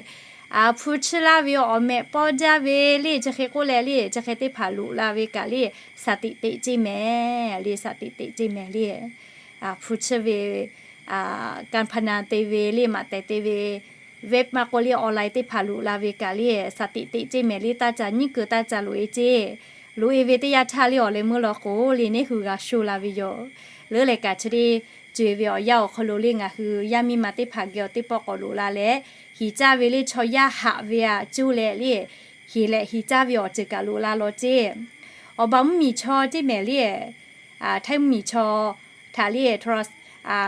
hpu chiˇ laˇ ve awˬ mehꞈ pawˇ jaˇ ve le, chi hk'e k'oˆ leh le, chi hk'e teˇ hpaˍ loꞈ la ve kaꞈ le, สติ teꞈ ceˇ mehˍ le, สติ teꞈ ceˇ mehˍ le. Hpu chiˇ ve การพนัน te ve le, maꞈ tehˍ te ve, web maˇ k'oˆ le online teˇ hpaˍ loꞈ la ve kaꞈ le, สติ teꞈ ceˇ mehˍ le, taˇ ca nyiˉ keu taˇ ca loꞈ e ceˇ. Loꞈ e ve teˇ yanˇ htaˇ le awˬ leh meuˇ law k'o le neˇ hui g'a sho la ve yoˬ. Leuˉ leh kaꞈ chi le co-e ve awˬ yanˇ awˬ hk'aw lo le ngaˬ hui yaˇ miˇ ma teˇ hpaˍ geh awˬ teˇ pawˆ k'awꞈ loꞈ la leh, hiˍ caˇ ve le chaw yaˇ haꞈ ve aꞈ cuˇ leh le, hiˍ lehꞈ hiˍ caˇ ve awˬ ceuˬ kaꞈ loꞈ la law ceˇ. Awˬ baˬ mvuhˇmiˬ chaw ceˇ mehˍ le, ไทย mvuhˇmiˬ chaw htaꞈ le,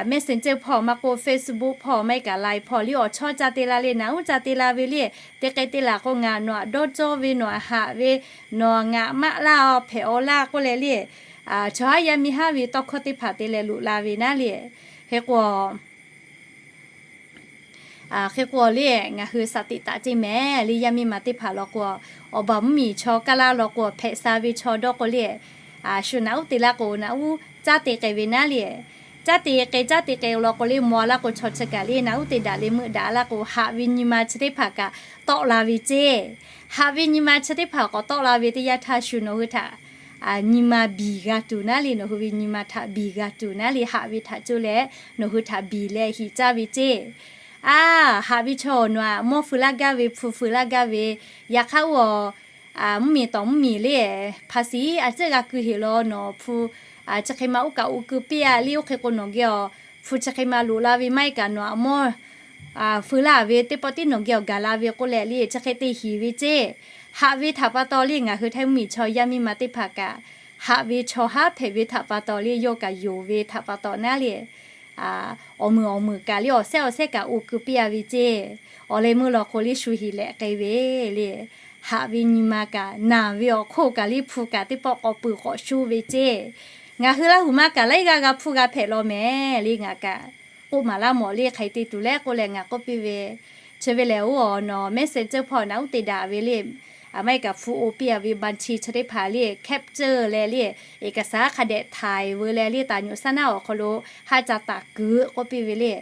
Messenger hpawˇ maˇ k'oˆ, Facebook hpawˇ maˇ heˆ kaꞈ Line hpawˇ le awˬ chawˇ ca te la le, naꞈ uˉ ca te la ve le, te k'ai te laˬ k'o ngaˬ nawˬ aꞈ dawˇ cawˇ ve, nawˬ aꞈ haꞈ ve, nawˬ ngaˬ maˆ laˇ hpehꞈ aw laˇ k'oˆ leh le, chaw haˉ yaˇ miˇ haˉ ve tawˇ hkawˇ teˇ hpaˍ te leh loꞈ la ve naˉ le. Hk'e k'o Hk'e k'o le, ngaˬ hui สติ taꞈ ceˇ mehˍ le. Yaˇ miˇ ma teˇ hpaˍ law k'o, awˬ baˬ mvuhˇmiˬ chaw kaˇ laˇ law k'o, hpehꞈ sha ve chaw dawˇ k'o le, shu naꞈ uˉ te laˇ k'o naꞈ uˉ caˉ te k'ai ve naˉ le. Caˉ te k'ai caˉ te k'ai law k'o le, maw laˇ k'o chaw chi kaꞈ le naꞈ uˉ te daꞈ le meuˆ daꞈ laˇ k'o, haꞈ ve nyi ma chi teˇ hpaˍ kaꞈ tawˆ la ve ceˇ. Haꞈ ve nyi ma chi teˇ hpaˍ k'awꞈ tawˆ la ve teˇ yanˇ htaˇ shu nawˬ hui htaꞈ nyi ma biˬ g'a tuˬ naˉ le, nawˬ hui ve nyi ma htaꞈ biˬ g'a tuˬ naˉ le, haꞈ ve htaꞈ cuˇ leh nawˬ hui htaꞈ biˬ leh hiˍ caˇ ve ceˇ. A, haꞈ ve chaw nawˬ aꞈ mawˇ feu laˇ gaˇ ve, hpu feu laˇ gaˇ ve, yaꞈ hk'aˇ oˇ mvuhˇmiˬ tawˍ mvuhˇmiˬ le, ภาษี a ciˉ g'a keu heˍ law, nawˬ hpu chi hk'e ma oˇ kaꞈ oˇ keu piˇ a le, oˇ hk'e k'o nawˬ geh awˬ hpu chi hk'e ma loꞈ la ve maˇ heˆ kaꞈ nawˬ aꞈ mawˇ feu laˇ ve teˇ pawˆ tiˉ nawˬ geh awˬ gaˬ la ve k'oˆ leh le, chi hk'e te hiˍ ve ceˇ. Haꞈ ve htaꞈ pa taw le ngaˬ hui ไทย mvuhˇmiˬ chaw yaˇ miˇ ma teˇ hpaˍ kaꞈ, haꞈ ve chaw haˉ hpehꞈ ve htaꞈ pa taw le, yawˇ kaꞈ yonˍ ve htaꞈ pa taw naˉ le, awˬ meunˍ awˬ meunˍ kaꞈ le awˬ sehˉ awˬ sehˉ kaꞈ oˇ keu piˇ a ve ceˇ. Awˬ leh meuˇ law k'o le shu hiˍ lehꞈ k'ai ve le, haꞈ ve nyi ma kaꞈ naˬ ve awˬ hk'oˆ kaꞈ le hpu kaꞈ teˇ pawˆ k'awꞈ peuˬ k'awꞈ sho ve ceˇ. Ngaˬ hui Laˇ huˍ maˇ kaꞈ laiˉ g'aˇ g'a hpuˇ g'a hpehꞈ law mehˍ le. Ngaˬ kaꞈ k'oˆ maˍ laˇ mawˬ le, hk'aˬ hk'e te tuˬ leh k'oˆ leh ngaˬ k'oˆ piˇ ve, chi ve lehˬ oˇ awˬ nawˬ Messenger hpawˇ naꞈ uˉ te daꞈ ve le, maˇ heˆ kaꞈ hpu oˇ piˇ a ve บัญชี chi teˇ hpaˍ le capture leh le, เอกสาร hk'a dehꞈ ถ่าย veu leh le, taˍ nyuꞈ saˉ naˉ awˬ hk'aw lo haˉ ca taˍ kuiˬ k'oˆ piˇ ve le.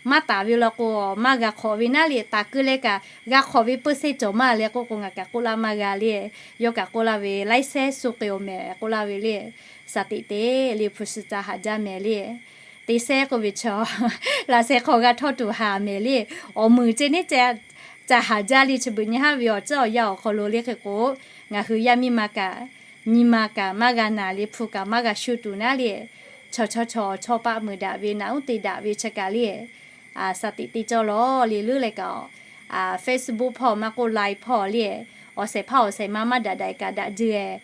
Maˇ taˍ ve law k'o maˇ g'a hk'awꞈ ve naˉ le, taˍ keu leh kaꞈ g'a hk'awꞈ ve เปอร์เซ็นต์ cawˬ maˇ leh k'oˆ k'o ngaˬ kaꞈ k'oˆ laˇ maˇ g'a le. Yawˇ kaꞈ k'oˆ laˇ ve laiˉ sehˉ suh k'ai-oˬ mehˍ k'oˆ laˇ ve le. สติ te le, hpu shi ca haꞈ jaˇ mehˍ le. Teˇ sehˉ k'oˆ ve chaw, laꞈ sheh hk'aw g'a htawˇ tuˬ haˍ mehˍ le. Awˬ meunˍ ceh neˉ ca haˍ jaˇ le. Chi beuꞈ nyi haˉ ve awˬ ceuˬ awˬ yanˇ awˬ hk'aw lo le hk'e k'o, ngaˬ hui yaˇ miˇ ma kaꞈ, nyi ma kaꞈ maˇ g'a naˬ le, hpu kaꞈ maˇ g'a shu tuˬ naˉ le. Chaw chaw chaw chaw paˆ meuˍ daꞈ ve naꞈ uˉ te daꞈ ve chi kaꞈ le, สติ te cawˇ law le. Leuˉ leh kaꞈ Facebook hpawˇ maˇ k'oˆ Line hpawˇ le, awˬ shehˍ hpaˇ awˬ shehˍ ma maˇ daꞈ daꞈ kaꞈ daꞈ jeuˬ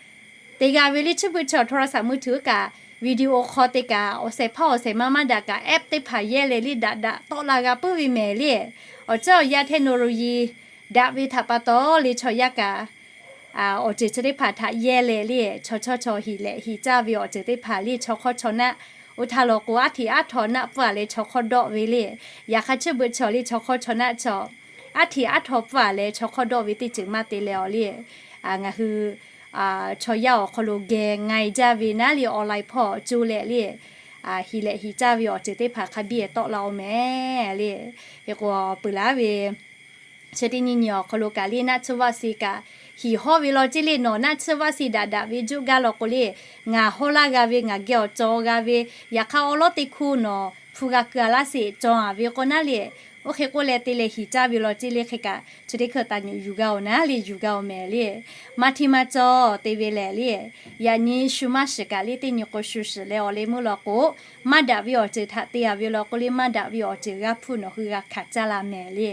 te g'a ve le. Chi beuꞈ chaw โทรศัพท์มือถือ kaꞈ video hk'aw te kaꞈ awˬ shehˍ hpaˇ awˬ shehˍ ma maˇ daꞈ kaꞈ app teˇ hpaˍ yehˇ leh le daꞈ daꞈ tawˆ la g'a puiˉ ve mehˍ le. Awˬ ceuˬ awˬ yanˇ technology daꞈ ve htaꞈ pa taw le chaw yaˇ kaꞈ awˬ ceuˬ chi teˇ hpaˍ htaꞈ yehˇ leh le, chaw chaw chaw hiˍ lehꞈ hiˍ caˇ ve awˬ ceuˬ teˇ hpaˍ le chaw hk'awˇ chaw naˆ, oˇ htaˇ law k'o aˉ htiꞈ aˉ htaw naˆ pfuhˇ a leh chaw hk'awˇ dawˆ ve le. Yaꞈ hk'aˇ chi beuꞈ chaw le chaw hk'awˇ chaw naˆ chaw aˉ htiꞈ aˉ htaw pfuhˇ a leh chaw hk'awˇ dawˆ ve teˇ ceuˬ maˇ te leh awˬ le, ngaˬ hui chaw yaˇ awˬ hk'aw lo geh nga e jaˇ ve naˉ le, online hpawˇ co leh le, hiˍ lehꞈ hiˍ caˇ ve awˬ ceuˬ teˇ hpaˍ hk'a biˇ tawˆ la-oˬ mehˍ le. Hk'e k'o peuˬ laˇ ve chi teˇ nyi nyi awˬ hk'aw lo kaꞈ le naˆ tsuhˇ vaˆ si kaꞈ hiˍ hawˇ ve law ceˇ le. Nawˬ naˆ tsuhˇ vaˆ si daꞈ daꞈ ve juˆ gaˇ law k'o le, ngaˬ hawˇ laˇ g'a ve, ngaˬ geh awˬ cawˬ g'a ve, yaꞈ hk'aˇ awˉ lawˉ teˇ hkuˇ nawˬ hpu g'a keu a laˇ sheˍ cawˬ a ve k'o naˉ le, Oˇ hk'e k'oˆ leh te leh hiˍ caˇ ve law ceˇ le. Hk'e kaꞈ chi teˇ hkui taˍ nyi yuˬ g'a-oˬ naˉ le, yuˬ g'a-oˬ mehˍ le. Maˇ hteˇ maˇ cawˇ te ve lehˬ le, yaꞈ nyi shu maˇ shiˍ kaꞈ le, teˇ nyi k'o shu shiˍ leh awˬ leh meuˇ law k'o, maˇ daꞈ ve awˬ ceuˬ htaꞈ te-a ve law k'o le, maˇ daꞈ ve awˬ ceuˬ g'aˇ hpuˇ nawˬ hui g'a hkanˍ caˇ la mehˍ le.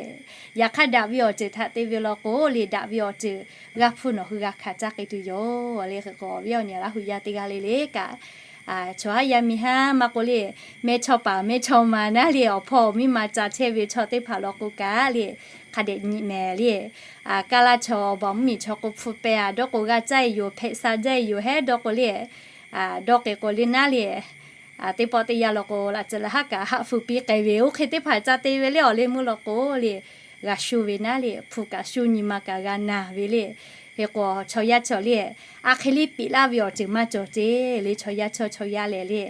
Yaꞈ hk'aˇ daꞈ ve awˬ ceuˬ htaꞈ te ve law k'o le, daꞈ ve awˬ ceuˬ g'aˇ hpuˇ nawˬ hui g'a hkanˍ caˇ k'ai tuˬ yoˬ le. Hk'e k'o awˬ viˉ awˬ nyi Laˇ hu yaˇ teˇ g'aˇ le le kaꞈ, chaw haˉ yaˇ miˇ haˉ maˇ k'oˆ le, mehˇchawˇ paˍ mehˇchawˇma naˉ le, awˬ hpawˇ awˬ miˇ ma ca chehˇ ve chaw teˇ hpaˍ law k'o kaꞈ le, hk'a dehꞈ nyi mehˍ le. Kaˇ laˇ chaw awˬ baˬ mvuhˇmiˬ chaw k'o hpu peh-a dawˇ k'o g'a caˇ-e yoˬ, hpehꞈ sha jaˇ-e yoˬ hehˉ dawˇ k'o le, dawˇ k'ai k'o le naˉ le, teˇ pawˆ teˇ yanˇ law k'o laꞈ ceuˬ laꞈ haˉ kaꞈ haꞈ hpu piˇ k'ai ve, oˇ hk'e teˇ hpaˍ ca te ve le awˬ leh meuˇ law k'o le, g'a shu ve naˉ le, hpu kaꞈ shu nyi ma kaꞈ g'a naˬ ve le. Hk'e k'o chaw yaˇ chaw le, a hk'e le piꞈ laˇ ve awˬ ceuˬ maˇ cawˬ ceˇ le, chaw yaˇ chaw chaw yaˇ lehˬ le.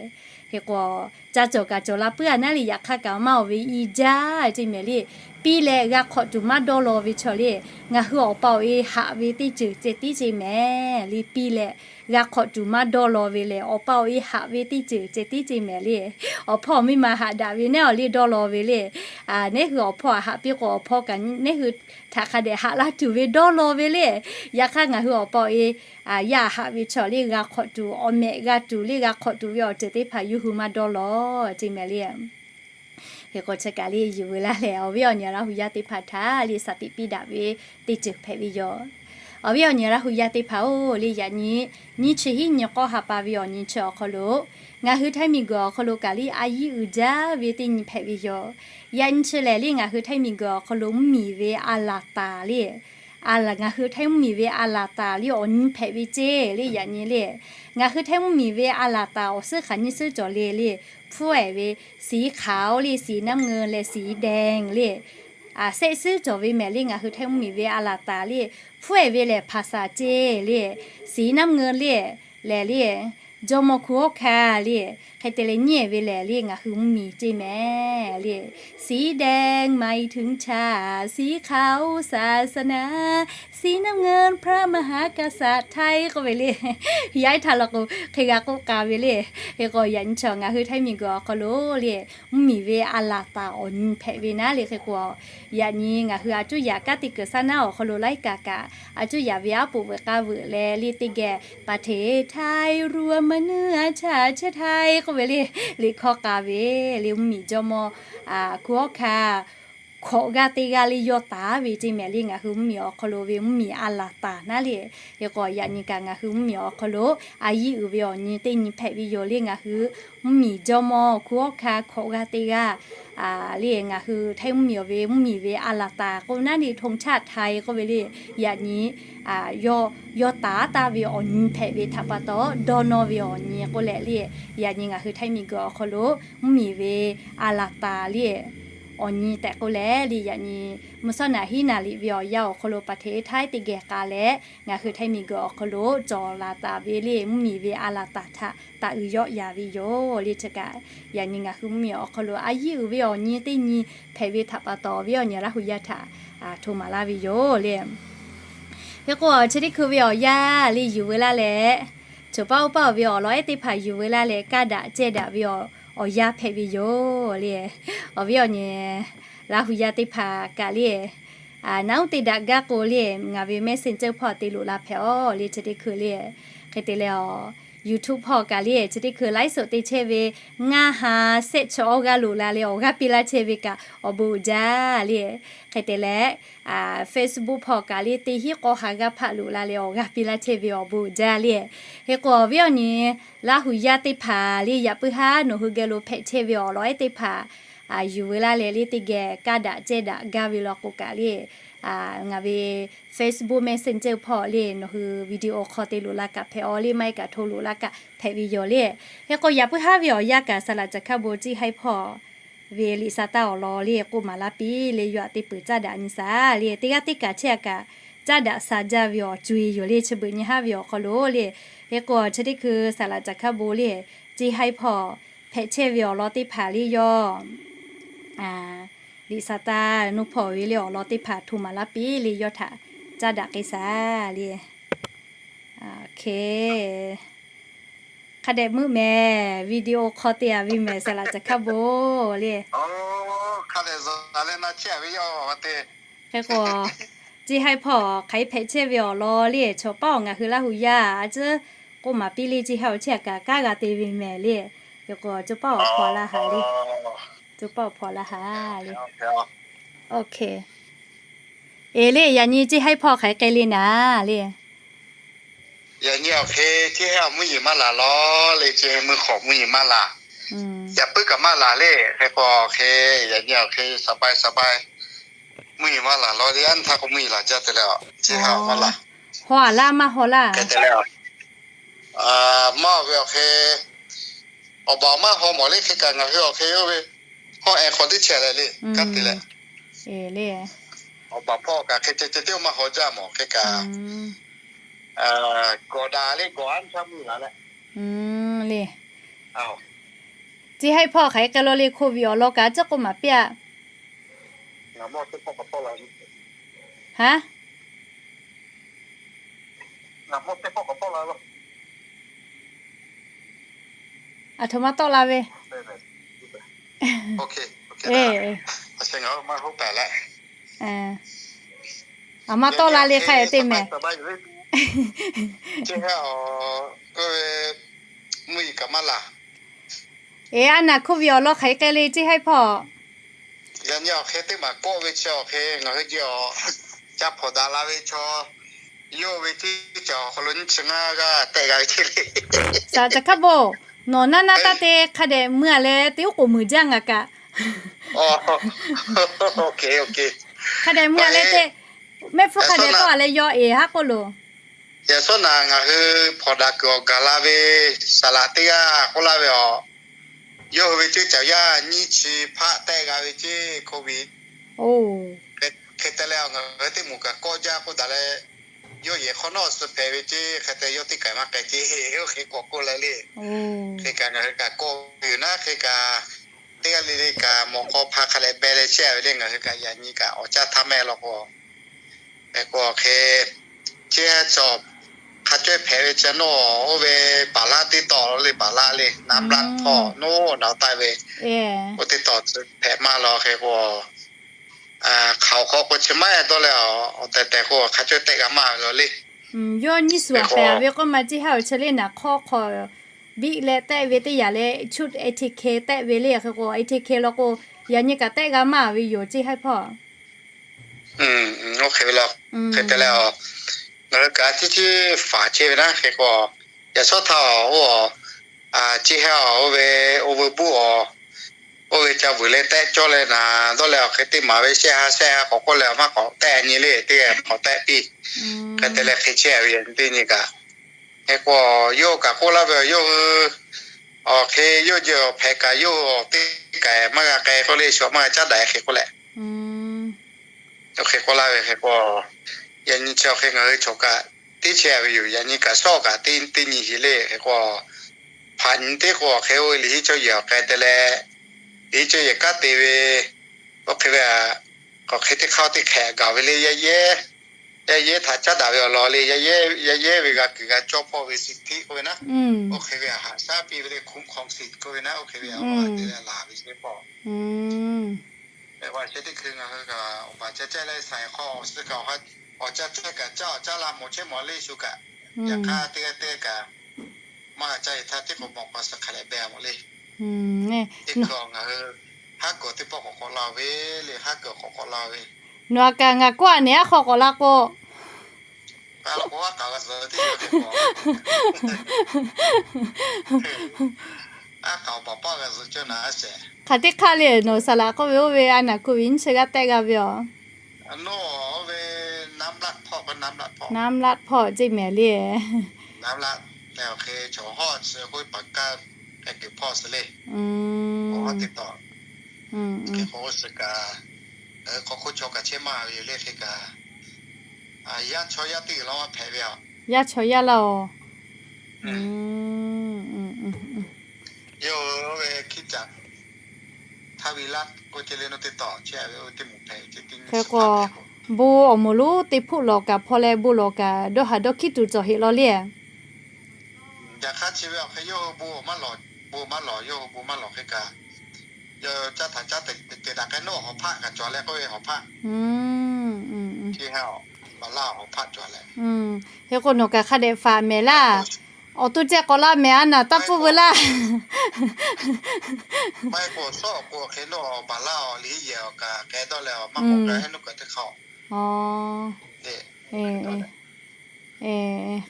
Hk'e k'o ca cawˬ kaꞈ cawˬ la puiˉ-a naˉ le, yaꞈ hk'aˇ kaꞈ maˇ awˬ ve i jaˇ ceˇ mehˍ le. Piˇ leh g'a hk'awꞈ tuˬ maˇ dawˇ law ve chaw le, ngaˬ hui awˬ pa awˬ e haꞈ ve teˇ ceuˬ ceh tiˉ ceˇ mehˍ le. Piˇ leh g'a hk'awꞈ tuˬ maˇ dawˇ law ve lehˬ, awˬ pa awˬ e haꞈ ve teˇ ceuˬ ceh tiˉ ceˇ mehˍ le. Awˬ hpawˇ awˬ miˇ ma haꞈ daꞈ ve nehˉ awˬ le dawˇ law ve le. Nehˉ hui awˬ hpawˇ haꞈ piˇ k'o, awˬ hpawˇ kaꞈ nehˉ hui htaꞈ hk'a dehꞈ haꞈ laˇ tuˬ ve dawˇ law ve le. Yaꞈ hk'aˇ ngaˬ hui awˬ pa awˬ e yaˇ haꞈ ve chaw le, g'a hk'awꞈ tuˬ, awˬ mehꞈ g'a tuˬ le, g'a hk'awꞈ tuˬ ve awˬ ceuˬ teˇ hpaˍ yawˇ hui maˇ dawˇ law ceˇ mehˍ le. Hk'e k'o chi kaꞈ le yuˬ veu laˇ lehˬ, awˬ viˉ awˬ nyi Laˇ hu yaˇ teˇ hpaˍ htaꞈ le shaˍ tiꞈ piˇ daꞈ ve teˇ ceuˬ hpehꞈ ve yoˬ. Awˬ viˉ awˬ nyi Laˇ hu yaˇ teˇ hpaˍ-oˬ le, yaꞈ nyi nyiˇ chi hiˉ nyi k'awˇ ha pa ve awˬ nyi chi awˬ hk'aw lo ngaˬ hui Htaiˇ miˬguiˬ awˬ hk'aw lo kaꞈ le a yiˉ uiˍ jaˇ ve teˇ nyi hpehꞈ ve yoˬ. Yaꞈ nyi chi lehˬ le ngaˬ hui Htaiˇ miˬguiˬ awˬ hk'aw lo mvuhˇmiˬ ve a laˬ taˍ le, ngaˬ hui Htaiˇ mvuhˇmiˬ ve a laˬ taˍ le awˬ nyi hpehꞈ ve ceˇ le. Yaꞈ nyi le ngaˬ hui Htaiˇ mvuhˇmiˬ ve a laˬ taˍ awˬ suhˉ hk'aˬ nyiˇ suhˉ cawˬ le le, hpfuhˇ-ehˍ ve สีขาว le สีน้ำเงิน leh สีแดง le, shehˆ suhˉ cawˬ ve mehˍ le. Ngaˬ hui Htaiˇ mvuhˇmiˬ ve a laˬ taˍ le, hpfuhˇ-ehˍ ve lehˬ ภาษา ceˇ le, สีน้ำเงิน le lehˬ le, jawˇmawˇ hku hawˉ hkanˇ le, hk'e te leh nyiˇ-ehˍ ve lehˬ le ngaˬ hui mvuhˇmiˬ ceˇ mehˍ le. สีแดง หมายถึงชา สีขาว ศาสนา สีน้ำเงิน พระมหากษัตริย์ไทย k'oˆ ve le. Yaꞈ hk'aˇ htaˇ law k'o hk'e g'a k'oˆ k'a ve le. Hk'e k'o yaꞈ nyi chaw ngaˬ hui Htaiˇ miˬguiˬ awˬ hk'aw lo le mvuhˇmiˬ ve a laˬ taˍ awˬ nyi hpehꞈ ve naˉ le. Hk'e k'o yaꞈ nyi ngaˬ hui a cuˇ yaꞈ kanˉ te kuiˬ shaˉ naˉ awˬ hk'aw lo laiˉ kaꞈ kaꞈ a cuˇ yaꞈ ve aˉ poꞈ veuꞈ k'aˇ veuꞈ leh le teˇ geh ประเทศไทย รวมเนื้อชาติ เชื้อไทย k'oˆ ve le, liꞈ hkawˇ k'a ve le mvuhˇmiˬ jawˇmawˇ hku hawˉ hkanˇ hkawꞈ g'aˇ teˇ g'aˇ le yawˇ taˍ ve ceˇ mehˍ le. Ngaˬ hui mvuhˇmiˬ awˬ hk'aw lo ve mvuhˇmiˬ a laˬ taˍ naˉ le. Hk'e k'o yaꞈ nyi kaꞈ ngaˬ hui mvuhˇmiˬ awˬ hk'aw lo a yiˉ uiˍ ve awˬ nyi teˇ nyi hpehꞈ ve yoˬ le. Ngaˬ hui mvuhˇmiˬ jawˇmawˇ hku hawˉ hkanˇ hkawꞈ g'aˇ teˇ g'aˇ le ngaˬ hui Htaiˇ mvuhˇmiˬ awˬ ve mvuhˇmiˬ ve a laˬ taˍ k'oˆ naˉ le, ธงชาติไทย k'oˆ ve le. Yaꞈ nyi yawˇ taˍ taˍ ve awˬ nyi hpehꞈ ve htaꞈ pa taw dawˇ nawˇ ve awˬ nyi k'oˆ leh le, yaꞈ nyi ngaˬ hui Htaiˇ miˬguiˬ awˬ hk'aw lo mvuhˇmiˬ ve a laˬ taˍ le awˬ nyi tehꞈ k'oˆ leh le, yaꞈ nyi mvuhˇ shawˉ naꞈ hiˉ naˍ liꞈ ve awˬ yanˇ awˬ hk'aw lo ประเทศไทย teˇ geh k'a leh ngaˬ hui Htaiˇ miˬguiˬ awˬ hk'aw lo cawˬ laˬ taˍ ve le mvuhˇmiˬ ve a laˬ taˍ htaꞈ taꞈ uiˍ yawˆ yaˍ ve yoˬ le. Chi kaꞈ yaꞈ nyi ngaˬ hui mvuhˇmiˬ awˬ hk'aw lo a yiˉ uiˍ ve awˬ nyi teˇ nyi hpehꞈ ve htaꞈ pa taw awˬ viˉ awˬ nyi Laˇ hu yaˇ htaꞈ htoꞈ maˍ laˇ ve yoˬ le. Hk'e k'o chi teˇ hkui ve awˬ yanˇ le yuˬ veu laˇ leh, choˬ paˇ oˇ paˇ awˬ ve awˬ lawn ehˉ teˇ hpaˍ yuˬ veu laˇ leh kaˇ daꞈ cehˇ daꞈ ve awˬ yanˇ hpehꞈ ve yoˬ le. Awˬ viˉ awˬ nyi Laˇ hu yaˇ teˇ hpaˍ kaꞈ le, naˉ uˉ te daꞈ gaˇ k'o le ngaˬ ve Messenger hpawˇ te loꞈ la hpehꞈ-oˬ le chi teˇ hkui le. Hk'e te leh awˬ YouTube hpawˇ kaꞈ le chi teˇ hkui ไลฟ์สด te chehˇ ve ngaˇ ha shehˆ chaw awˇ g'aˇ loꞈ la leh awˬ g'aˇ piˇ laˇ chehˇ ve kaꞈ awˬ bon uiˍ jaˇ le. Hk'e te leh Facebook hpawˇ kaꞈ le teˇ hinˉ k'awˇ ha g'aˇ hpaˆ loꞈ la leh awˬ g'aˇ piˇ laˇ chehˇ ve awˬ bon uiˍ jaˇ le. Hk'e k'o awˬ viˉ awˬ nyi Laˇ hu yaˇ teˇ hpaˍ le yaꞈ puiˉ haˉ nawˬ hui geh lo hpehꞈ chehˇ ve awˬ lawn ehˉ teˇ hpaˍ yuˬ veu laˇ leh le teˇ geh kaˇ daꞈ cehˇ daꞈ gaˇ ve law k'o kaꞈ le ngaˬ ve Facebook Messenger hpawˇ le nawˬ hui video hk'aw te loꞈ la kaꞈ hpehꞈ-oˬ le, maˇ heˆ kaꞈ hto loꞈ la kaꞈ hpehꞈ ve yoˬ le. Hk'e k'o yaꞈ puiˉ haˉ ve awˬ yanˇ kaꞈ saˍ laꞈ caˬ hkaˇ bon ciˇ haiˉ hpawˇ ve liꞈ sa taˇ awˬ lawn le k'oˆ maˍ laˇ piˇ le, yaꞈ teˇ peuˬ caˇ daꞈ nyi saˍ le teˇ g'aˇ teˇ kaꞈ chehˇ a kaꞈ caˇ daꞈ sa jaˇ ve awˬ co-e yoˬ le chi beuꞈ nyi haˉ ve awˬ hk'aw lo le. Hk'e k'o chi teˇ hkui saˍ laꞈ caˬ hkaˇ bon le ciˇ haiˉ hpawˇ hpehꞈ chehˇ ve awˬ lawn teˇ hpaˍ le yawˇ liꞈ sa taˇ nuˇ hpawˇ ve le awˬ lawn teˇ hpaˍ hto maˍ laˇ piˇ le yawˇ htaꞈ caˇ daꞈ k'ai saˍ le. Hk'a dehꞈ meuˆ mehˍ, video hk'aw te-a ve mehˍ, saˍ laꞈ caˬ hkaˇ bon le. Hk'e k'o, Ceˇ Haiˇ hpawˇ hk'aˬ hk'e hpehꞈ chehˇ ve awˬ lawn le, chaw paˉ awˬ ngaˬ hui Laˇ huˍ yaˇ a ciˉ k'oˆ maˍ piˇ le, Ceˇ Haiˇ awˬ chehˇ a kaꞈ kanˉ g'a te ve mehˍ le. Hk'e k'o, co paˉ awˬ hpaw la haˍ le. Co paˉ awˬ hpaw la haˍ le. Eˬ le, yaꞈ nyi Ceˇ Haiˇ hpawˇ hk'aˬ hk'e k'ai le naˍ le. Yaꞈ nyi awˬ hk'e Ceˇ Haiˇ mvuhˇ yeˬ maˇ laˬ lawˬ le, Ceˇ Haiˇ mvuhˇ hk'awꞈ mvuhˇ yeˬ maˇ laˬ. Yaꞈ puiˉ kaꞈ maˇ laˬ le. Hk'e k'o hk'e, yaꞈ nyi awˬ hk'e saˍ pai saˍ pai mvuhˇ yeˬ maˇ laˬ lawˬ le, a nyi htaˇ k'o mvuhˇ yeˬ laˬ jaˇ te le, Ceˇ Haiˇ maˇ laˬ. Haw a laˇ maˇ haw laˇ. Maˇ ve awˬ hk'e, awˬ baˬ maˇ haw mawˬ le, hk'e kaꞈ ngaˬ hui awˬ hk'e oˇ ve hawˉ ehˍ hk'awꞈ teˇ chehˇ leh le, kanˉ te leh. Awˬ baˬ hpawˇ kaꞈ hk'e ceh ceh teˇ maˇ haw jaˇ mawˬ, hk'e kaꞈ gawˬ daꞈ le, gawˬ a nyi htaˇ mvuhˇ yeˬ laˬ leh. Le, Ceˇ Haiˇ hpawˇ hk'aˬ hk'e k'ai lo le, hko viꞈ awˬ lawn kaꞈ a ciˉ k'oˆ maˍ piˇ-a. Haˉ, aˬ htoꞈ ma tawˆ la ve. Aˬ ma tawˆ la le hk'a te mehˍ. Eˬ, a naˬ hko viꞈ awˬ lawn hk'aˬ hk'e k'ai le Ceˇ Haiˇ hpawˇ. Yaꞈ nyi awˬ hk'e teˇ maˬ kawˆ ve chi awˬ hk'e ngaˬ hui jehˬ awˬ ca hpawnˬ daꞈ la ve chaw, yawˇ ve teˇ ceuˬ awˬ hk'aw lo nyiˇ chi ngaˇ g'aˇ tehˆ g'a ve ceˇ le. Saˍ laꞈ caˬ hkaˇ bon, nawˬ naˇ naˇ taˇ te, hk'a dehꞈ mui-a leh teˇ oˉ k'oˍ muiˬ jaˇ ngaˬ kaꞈ. Hk'a dehꞈ mui-a leh te, mehˆ hpfuhˇ hk'a dehꞈ tawˆ-a leh yaw eˬ haˉ k'oˆ loˬ. Yaꞈ shawˉ naꞈ ngaˬ hui hpawnˬ daꞈ kuiˬ awˬ gaˬ la ve, saˍ laꞈ teˇ g'aˇ k'oˆ laˇ ve aˬ, yawˇ hui ve teˇ ceuˬ yaˇ nyiˇ chi hpaˆ tehˆ g'a ve ceˇ, hko viꞈ. Hk'e te leh ngaˬ hui teˇ moˍ kaꞈ kawˆ jaˇ k'oˆ daꞈ leh, yawˇ yehˬ hk'awꞈ nawˉ suh hpehꞈ ve ceˇ, hk'e te yawˇ teˇ kaꞈ maˇ k'ai ceˇ, oˇ hk'e k'awꞈ k'oˆ leh le. Hk'e kaꞈ ngaˬ hui kaꞈ kawˆ ve yoˬ naˉ, hk'e kaꞈ teˇ g'aˇ le le kaꞈ mawˬ hk'aw hpa hk'a leh beh leh chehˇ ve le, ngaˬ hui kaꞈ yaꞈ nyi kaꞈ awˬ caˇ htaˇ mehˆ law k'o, hk'e k'o hk'e, ceˇ ha cawˬ hk'a cawehˇ hpehꞈ ve ca nawˇ oˇ ve paˍ laˇ teˇ tawˆ le, paˍ laˇ le, naˉ blaˆ hpawˇ nawˇ naꞈ taˆ ve, oˇ teˇ tawˆ hpehꞈ maˇ law hk'e k'o, hk'aˬ awˬ hk'aw k'o chi maˇ dawˇ leh, awˬ tehˬ tehˬ k'o hk'a cawehˇ tehˆ g'a maˇ ve law le. Yawˇ nyiˇ suhˍ a pehˍ ve k'oˆ ma, ceˇ ha awˬ chi le naˍ hk'awˇ hk'aw biˆ leh tehˆ ve teˇ yanˇ leh, chuˇ A T K tehˆ ve le, hk'e k'o A T K law k'o, yaꞈ nyi kaꞈ tehˆ g'a maˇ ve yoˬ ceˇ haiˉ hpawˇ. Oˇ hk'e ve la, hk'e te leh, ngaˬ hui kaꞈ teˇ ciˉ faˍ chehˇ ve naˉ hk'e k'o, yaꞈ shawˉ htaˇ oˇ, ceˇ ha oˇ ve, oˇ ve buˇ awˬ, oˇ ve ca vuiˬ leh tehˆ cawˇ leh naˍ dawˇ leh awˬ hk'e teˇ maˍ ve shehˆ ha shehˆ ha k'awꞈ k'oˆ leh awˬ maˇ k'awꞈ tehˆ nyi le, teˇ g'aˇ k'awꞈ tehˆ piˇ. Hk'e te leh hk'e chehˇ ve yoˬ teˇ nyi kaꞈ. Hk'e k'o, yawˇ kaꞈ k'oˆ laˇ ve, yawˇ hui awˬ hk'e yawˇ jehˬ awˬ hpehꞈ kaꞈ yawˇ hui awˬ teˇ kaꞈ maˇ g'a k'ai k'oˆ le, shu maˇ g'a caˉ daꞈ hk'e k'oˆ leh, oˇ hk'e k'oˆ laˇ ve hk'e k'o, yaꞈ nyi chi awˬ hk'e ngaˬ hui chaw kaꞈ teˇ chehˇ ve yoˬ. Yaꞈ nyi kaꞈ shawˉ kaꞈ teˇ nyi heˍ le hk'e k'o, hpaˍ nyi teˇ k'o awˬ hk'e oˇ ve liꞈ hiˉ cawˇ yehˬ awˬ k'ai te leh, liꞈ hiˉ cawˇ yehˬ kanˉ te ve, oˇ hk'e ve, k'awꞈ hk'e teˇ hk'aˇ teˇ hk'ehꞈ gaˬ ve le, yaˇ yehˉ, yaˇ yehˉ htaꞈ caˉ daꞈ ve awˬ lawn le, yaˇ yehˉ, yaˇ yehˉ ve g'a kuiˬ g'a cawˇ hpawˇ ve siˍ htiˆ k'oˆ ve naˉ, oˇ hk'e ve a haꞈ shaˉ piˇ ve le, hkunˉ hk'aw siˍ k'oˆ ve naˉ, oˇ hk'e ve a laˬ ve teˇ pawˆ Eˬ, a sheh teˇ hkui ngaˬ hui kaꞈ awˬ baˬ ca caˇ leh saiˍ hk'aw awˬ suh kaꞈ awˬ caˇ caˇ kaꞈ caˇ awˬ caˇ la mawˬ chehˇ mawˬ le shu kaꞈ, yaꞈ hk'aˇ teˇ g'aˇ teˇ g'aˇ kaꞈ maˇ g'a caˇ ve htaˇ teˇ hk'awꞈ mawˬ k'awꞈ suh hk'aˬ leh beh mawˬ le. Teˇ hkui ngaˬ hui haˉ kuiˬ teˇ pawˆ k'awꞈ k'awꞈ la ve le, haˉ kuiˬ k'awꞈ k'awꞈ la ve. Nawˬ a kaꞈ ngaˬ k'oˆ a nehˬ aˉ hk'aw k'awꞈ la k'o, hk'aˬ teˇ hk'aˇ le nawˬ saˍ laꞈ k'oˆ ve oˇ ve a naˍ hko viꞈ nyiˇ chi g'aˇ tehˆ g'a ve aˬ. Naˉ mlaˆ hpawˇ ceˇ mehˍ le. Yaˇ chaw yaˇ laˇ oˬ. Hk'e k'o, bon awˬ moˍ lonˉ teˇ hpfuhˆ lawˬ kaꞈ hpaw leh bon lawˬ kaꞈ dawˇ haˍ dawˇ hkiˉ tuˬ cawˬ heꞈ law le. Yaꞈ hk'aˇ chi ve awˬ hk'e yawˇ hui bon maˇ lawˬ, bon maˇ lawˬ, yawˇ hui bon maˇ lawˬ hk'e kaꞈ, yawˇ caˇ htaꞈ caˇ te te daꞈ k'ai nawˉ hawˍ hpaˆ kaꞈ cawˬ leh k'oˆ ve hawˍ hpaˆ. Chi ha, baˬ laˇ hawˍ hpaˆ cawˬ leh. Hk'e k'o nawˬ kaꞈ hk'a dehꞈ faˍ mehˍ laˇ. Awˬ to ceh k'awꞈ la mehˍ a naˍ taˇ pfuhˇ veu laˇ. Maˇ heˆ k'o, shawˉ k'o hk'e nawˉ baˬ laˇ awˬ liˇ yehˬ awˬ kaꞈ k'ai dawˇ leh maˇ k'oˆ kaꞈ hehnˇ nuˇ kaꞈ teˇ hk'aˇ.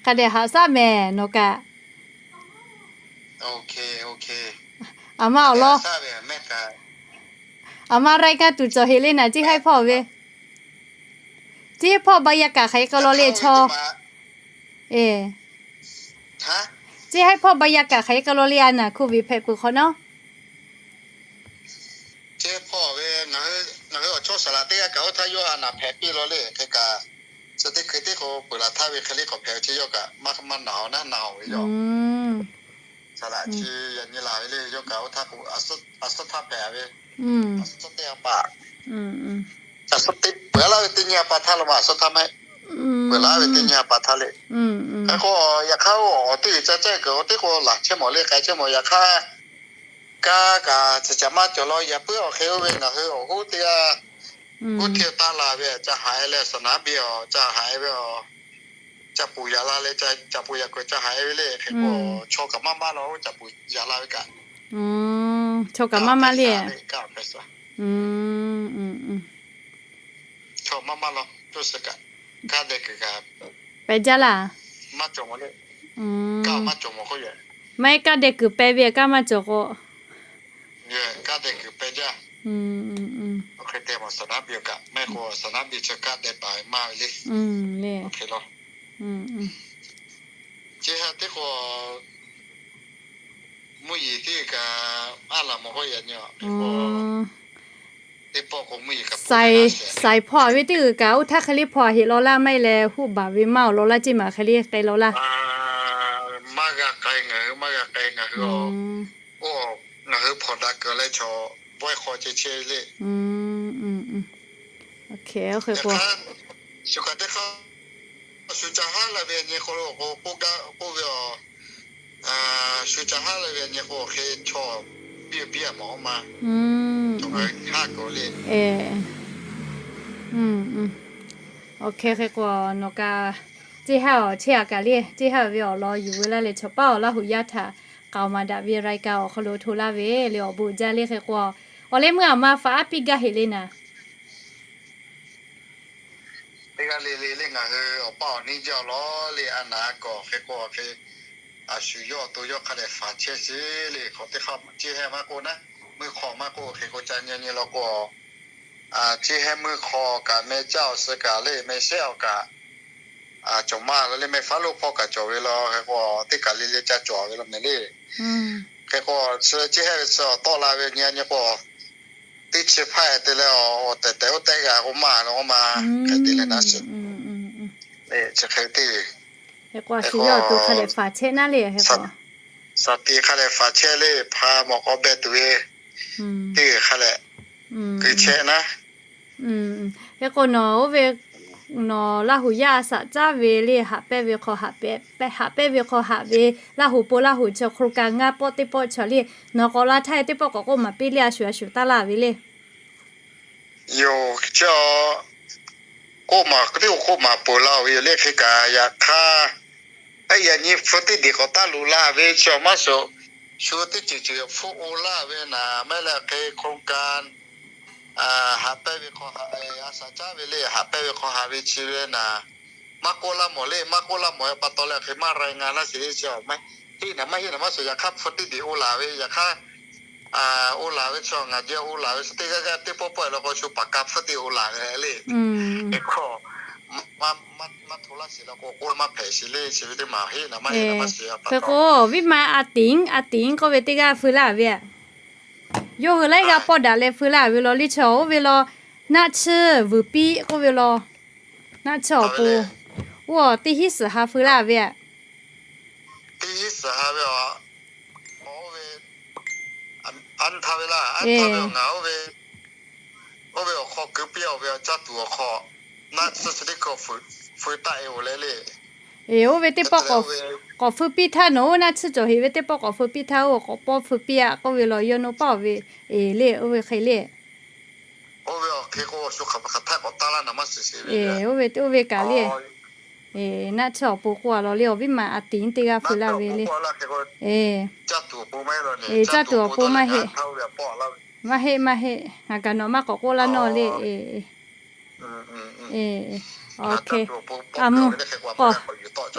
Hk'a dehꞈ haꞈ shaˉ mehˍ nawˬ kaꞈ. Aˬ ma awˬ lawn, aˬ ma รายการ tuˬ cawˬ heꞈ le naˍ, Ceˇ Haiˇ hpawˇ ve. Ceˇ Haiˇ hpawˇ บรรยากาศ hk'aˬ hk'e k'ai law le chaw. Ceˇ Haiˇ hpawˇ บรรยากาศ hk'aˬ hk'e k'ai law le a naˍ โควิด hpehꞈ peuˬ hk'awꞈ nawˉ. Ceˇ Haiˇ hpawˇ ve, ngaˬ hui awˬ chawˇ saˍ laꞈ teˇ g'aˇ kaꞈ oˇ htaˇ yawˇ a naˍ hpehꞈ piˇ law le hk'e kaꞈ, chi teˇ hkui teˇ k'o peuˬ laˬ htaˇ ve hk'e le k'awꞈ hpehꞈ ve chi yawˇ kaꞈ maˇ maˇ naˬ awˬ naˉ naˬ awˬ ve yawˇ. Saˍ laꞈ chi yaꞈ nyi laˬ ve le yawˇ kaꞈ oˇ htaˇ k'o, a suhˉ htaˇ hpehꞈ ve, a suhˉ teˇ a pa, a suhˉ teˇ peuˬ laˇ ve teˇ nyi a pa htaˇ lo ma a suhˉ htaˇ maˇ heˆ, peuˬ laˇ ve teˇ nyi a pa htaˇ le. Hk'e k'o, yaꞈ hk'aˇ oˇ awˬ teˇ g'uiˬ ca caˇ kuiˬ awˬ teˇ k'o laˬ chehˇ mawˬ le k'ai chehˇ mawˬ yaꞈ hk'aˇ, kaˇ kaꞈ chi caꞈ maˇ cawˬ law. Yaꞈ puiˉ awˬ hk'e oˇ ve ngaˬ hui awˬ hoˉ teˇ g'aˇ, oˇ hteˇ taˇ la ve ca haiˬ leh saˍ naˉ biˇ awˬ ca haiˬ ve, ca puˍ yaꞈ la leh ca puˍ yaꞈ kuiˬ ca haiˬ ve le hk'e k'o, chaw kaꞈ maˇ maˇ law oˇ ca puˍ yaꞈ la ve kaꞈ, chaw kaꞈ maˇ maˇ le. Chaw maˇ maˇ law, kaˇ deh kuiˬ kaꞈ pehˬ jaˇ laˇ. Maˇ cawˬ mawˬ le, kaˇ maˇ cawˬ mawˬ k'oˆ yaꞈ, maˇ heˆ kaˇ deh kuiˬ pehˬ ve kaˇ maˇ cawˬ k'o, kaˇ deh kuiˬ pehˬ jaˇ. Hk'e te mawˬ saˍ naˉ biˇ kaꞈ maˇ heˆ k'o saˍ naˉ biˇ chi kaˇ deh baˬ ve maˇ ve le. Hk'e law, chi ha teˇ k'o mvuhˇ yeˬ teˇ g'uiˬ kaꞈ aˉ laˬ mawˬ k'oˆ yaꞈ nyi, teˇ pawˆ k'o mvuhˇ yeˬ kaꞈ, saiˍ hpawˇ a ve teˇ g'uiˬ kaꞈ oˇ htaˇ hk'e le hpawˇ a heꞈ law laˇ maˇ heˆ leh huˆ baˬ ve maˇ awˬ lawn laˇ ceˇ maˬ hk'e le k'ai law laˇ. Maˇ g'a k'ai ngaˬ hui, maˇ g'a k'ai ngaˬ hui a. Oˇ, ngaˬ hui hpawnˬ daꞈ kuiˬ leh chaw bawehˇ hk'aw ceh chehˇ le. Hk'e k'o, shu kaꞈ teˇ hk'aˇ shu ca haˉ la ve nyi k'o, k'oˆ gaˇ k'oˆ ve a, shu ca haˉ la ve nyi k'o hk'e chaw biˇ biˇ a mawˬ ma, haˉ kuˬ le. Hk'e k'o nawˬ kaꞈ, Ceˇ Haiˇ awˬ chehˇ a kaꞈ le, Ceˇ Haiˇ ve awˬ lawn yuˬ veu laˇ leh chaw paˉ awˬ Laˇ huˍ yaˇ htaꞈ k'aoˍ maˍ daꞈ ve รายการ awˬ hk'aw lo hto laˇ ve le awˬ bon jaˇ le hk'e k'o, awˬ leh meuˇ aˬ ma faꞈ aˉ piˇ gaˇ heꞈ le naˍ. Teˇ g'aˇ le le le ngaˬ hui awˬ paˇ awˬ neˇ jaˇ law le a naˍ kawˬ hk'e k'o hk'e, a shu yawˇ awˬ to yawˇ hk'a dehꞈ faˍ chehˇ sheˍ le. Hk'aw teˇ hk'aˇ Ceˇ Haiˇ maˇ k'oˆ naˉ, meuˇ hk'aw maˇ k'oˆ hk'e k'o ca nyi nyi law k'o, Ceˇ Haiˇ meuˇ hk'aw kaꞈ meh caˇ awˬ suh kaꞈ le meh shehˉ awˬ kaꞈ, cawˬ maˇ la le meh faˉ lo hpawˇ kaꞈ cawˬ ve law hk'e k'o, teˇ kaˬ le le ca cawˬ ve law meh le. Hk'e k'o, chi Ceˇ Haiˇ ve chi awˬ tawˆ la ve nyi nyi k'o, teˇ chi hpaˇ te leh awˬ tehˬ tehˬ oˇ tehˬ g'a k'o maˇ la k'o ma, hk'e te leh naˉ sheˍ. Chi hk'e te, hk'e k'o, shaˍ tiꞈ hk'a dehꞈ faˍ chehˇ le, hpa mawˬ k'awꞈ beh tuˬ ve, teˇ g'uiˬ hk'a dehꞈ keu chehˇ naˉ. Hk'e k'o nawˬ oˇ ve, nawˬ Laˇ huˍ yaˇ a shaꞈ caˉ ve le, haꞈ pehnˇ ve hk'aw haꞈ pehnˇ, haꞈ pehnˇ ve hk'aw haꞈ ve, Laˇ huˍ po Laˇ huˍ chi โครงการ ngaˇ pawˆ teˇ pawˆ chaw le, nawˬ k'awꞈ la htaˇ teˇ pawˆ k'awꞈ k'oˆ maˍ piˇ le, a shuˍ a shuˍ taˇ laˇ ve le. Yoˬ, chi k'oˆ maˍ teˇ k'oˆ k'oˆ maˍ peuˬ la ve yoˬ le hk'e kaꞈ yaꞈ hk'aˇ, yaꞈ nyi hpu teˇ deꞈ k'awꞈ taˇ loꞈ la ve chi awˬ maˇ suhˍ, shu teˇ ceuˬ ceuˬ hpfuhˆ o laˇ ve naˍ, maˇ heˆ leh hk'e โครงการ haꞈ pehnˇ ve hk'aw haꞈ, a shaꞈ caˉ ve le haꞈ pehnˇ ve hk'aw haꞈ ve chi ve naˍ, maˇ k'oˆ laˇ mawˬ le, maˇ k'oˆ laˇ mawˬ ve pa taw leh hk'e maˇ รายงาน laˇ sheˍ le chi, heˆ naˍ maˇ heˆ naˍ maˇ suhˍ yaꞈ hk'aˇ hpu teˇ deꞈ o laˬ ve yaꞈ hk'aˇ, o laˬ ve chi ngaˬ jeh o laˬ ve chi teˇ g'aˇ g'aˇ teˇ pawˆ pawˆ e law k'o shu paˍ ka hpu teˇ o laˬ ve le. Hk'e k'o, maˇ hto laˇ sheˍ law k'o k'oˆ maˇ hpehꞈ sheˍ le chi ve teˇ maˬ heˆ naˍ maˇ heˆ naˍ maˇ suhˍ pa taw. Hk'e k'o, viˉ ma a tiꞈ a tiꞈ k'oˆ ve teˇ g'aˇ feu laˇ ve a. Yawˇ hui laiˉ g'aˇ pawˆ daꞈ leh feu laˇ ve law le chaw oˇ ve law, naˆ tsuhˇ vuiˬ piˇ k'oˆ ve law, naˆ tsuhˇ awˬ pon, oˇ teˇ hinˉ suhˍ ha feu laˇ ve a. Teˇ hinˉ suhˍ ha ve a, a htaˇ ve laˇ, a htaˇ ve ngaˬ oˇ ve, oˇ ve awˬ hk'aw keu piˇ a oˬ ve a caˇ tuˬ awˬ hk'aw, naˆ tsuhˇ chi teˇ hkui feu taˆ e oˬ leh le. Eˬ, oˇ ve teˇ pawˆ k'awꞈ feu piˇ htaˇ nawˬ oˇ naˆ tsuhˇ cawˬ heꞈ ve teˇ pawˆ k'awꞈ feu piˇ htaˇ oˇ k'awꞈ pawˇ feu piˇ aꞈ k'oˆ ve law yawˇ nawˇ paˇ ve. Eˬ le, oˇ ve hk'e le. Eˬ, oˇ ve, oˇ ve kaꞈ le. Eˬ, naˆ tsuhˇ awˬ pon k'oˆ a law le, awˬ viˉ ma a tiˍ teˇ g'aˇ feu laˇ ve le. Eˬ, eˬ, caˇ tuˬ awˬ pon maˇ heˆ. Maˇ heˆ, maˇ heˆ. Ngaˬ kaꞈ nawˬ maˇ k'awꞈ k'oˆ laˇ nawˇ le. Eˬ, eˬ, eˬ, a mvuhˬ k'awꞈ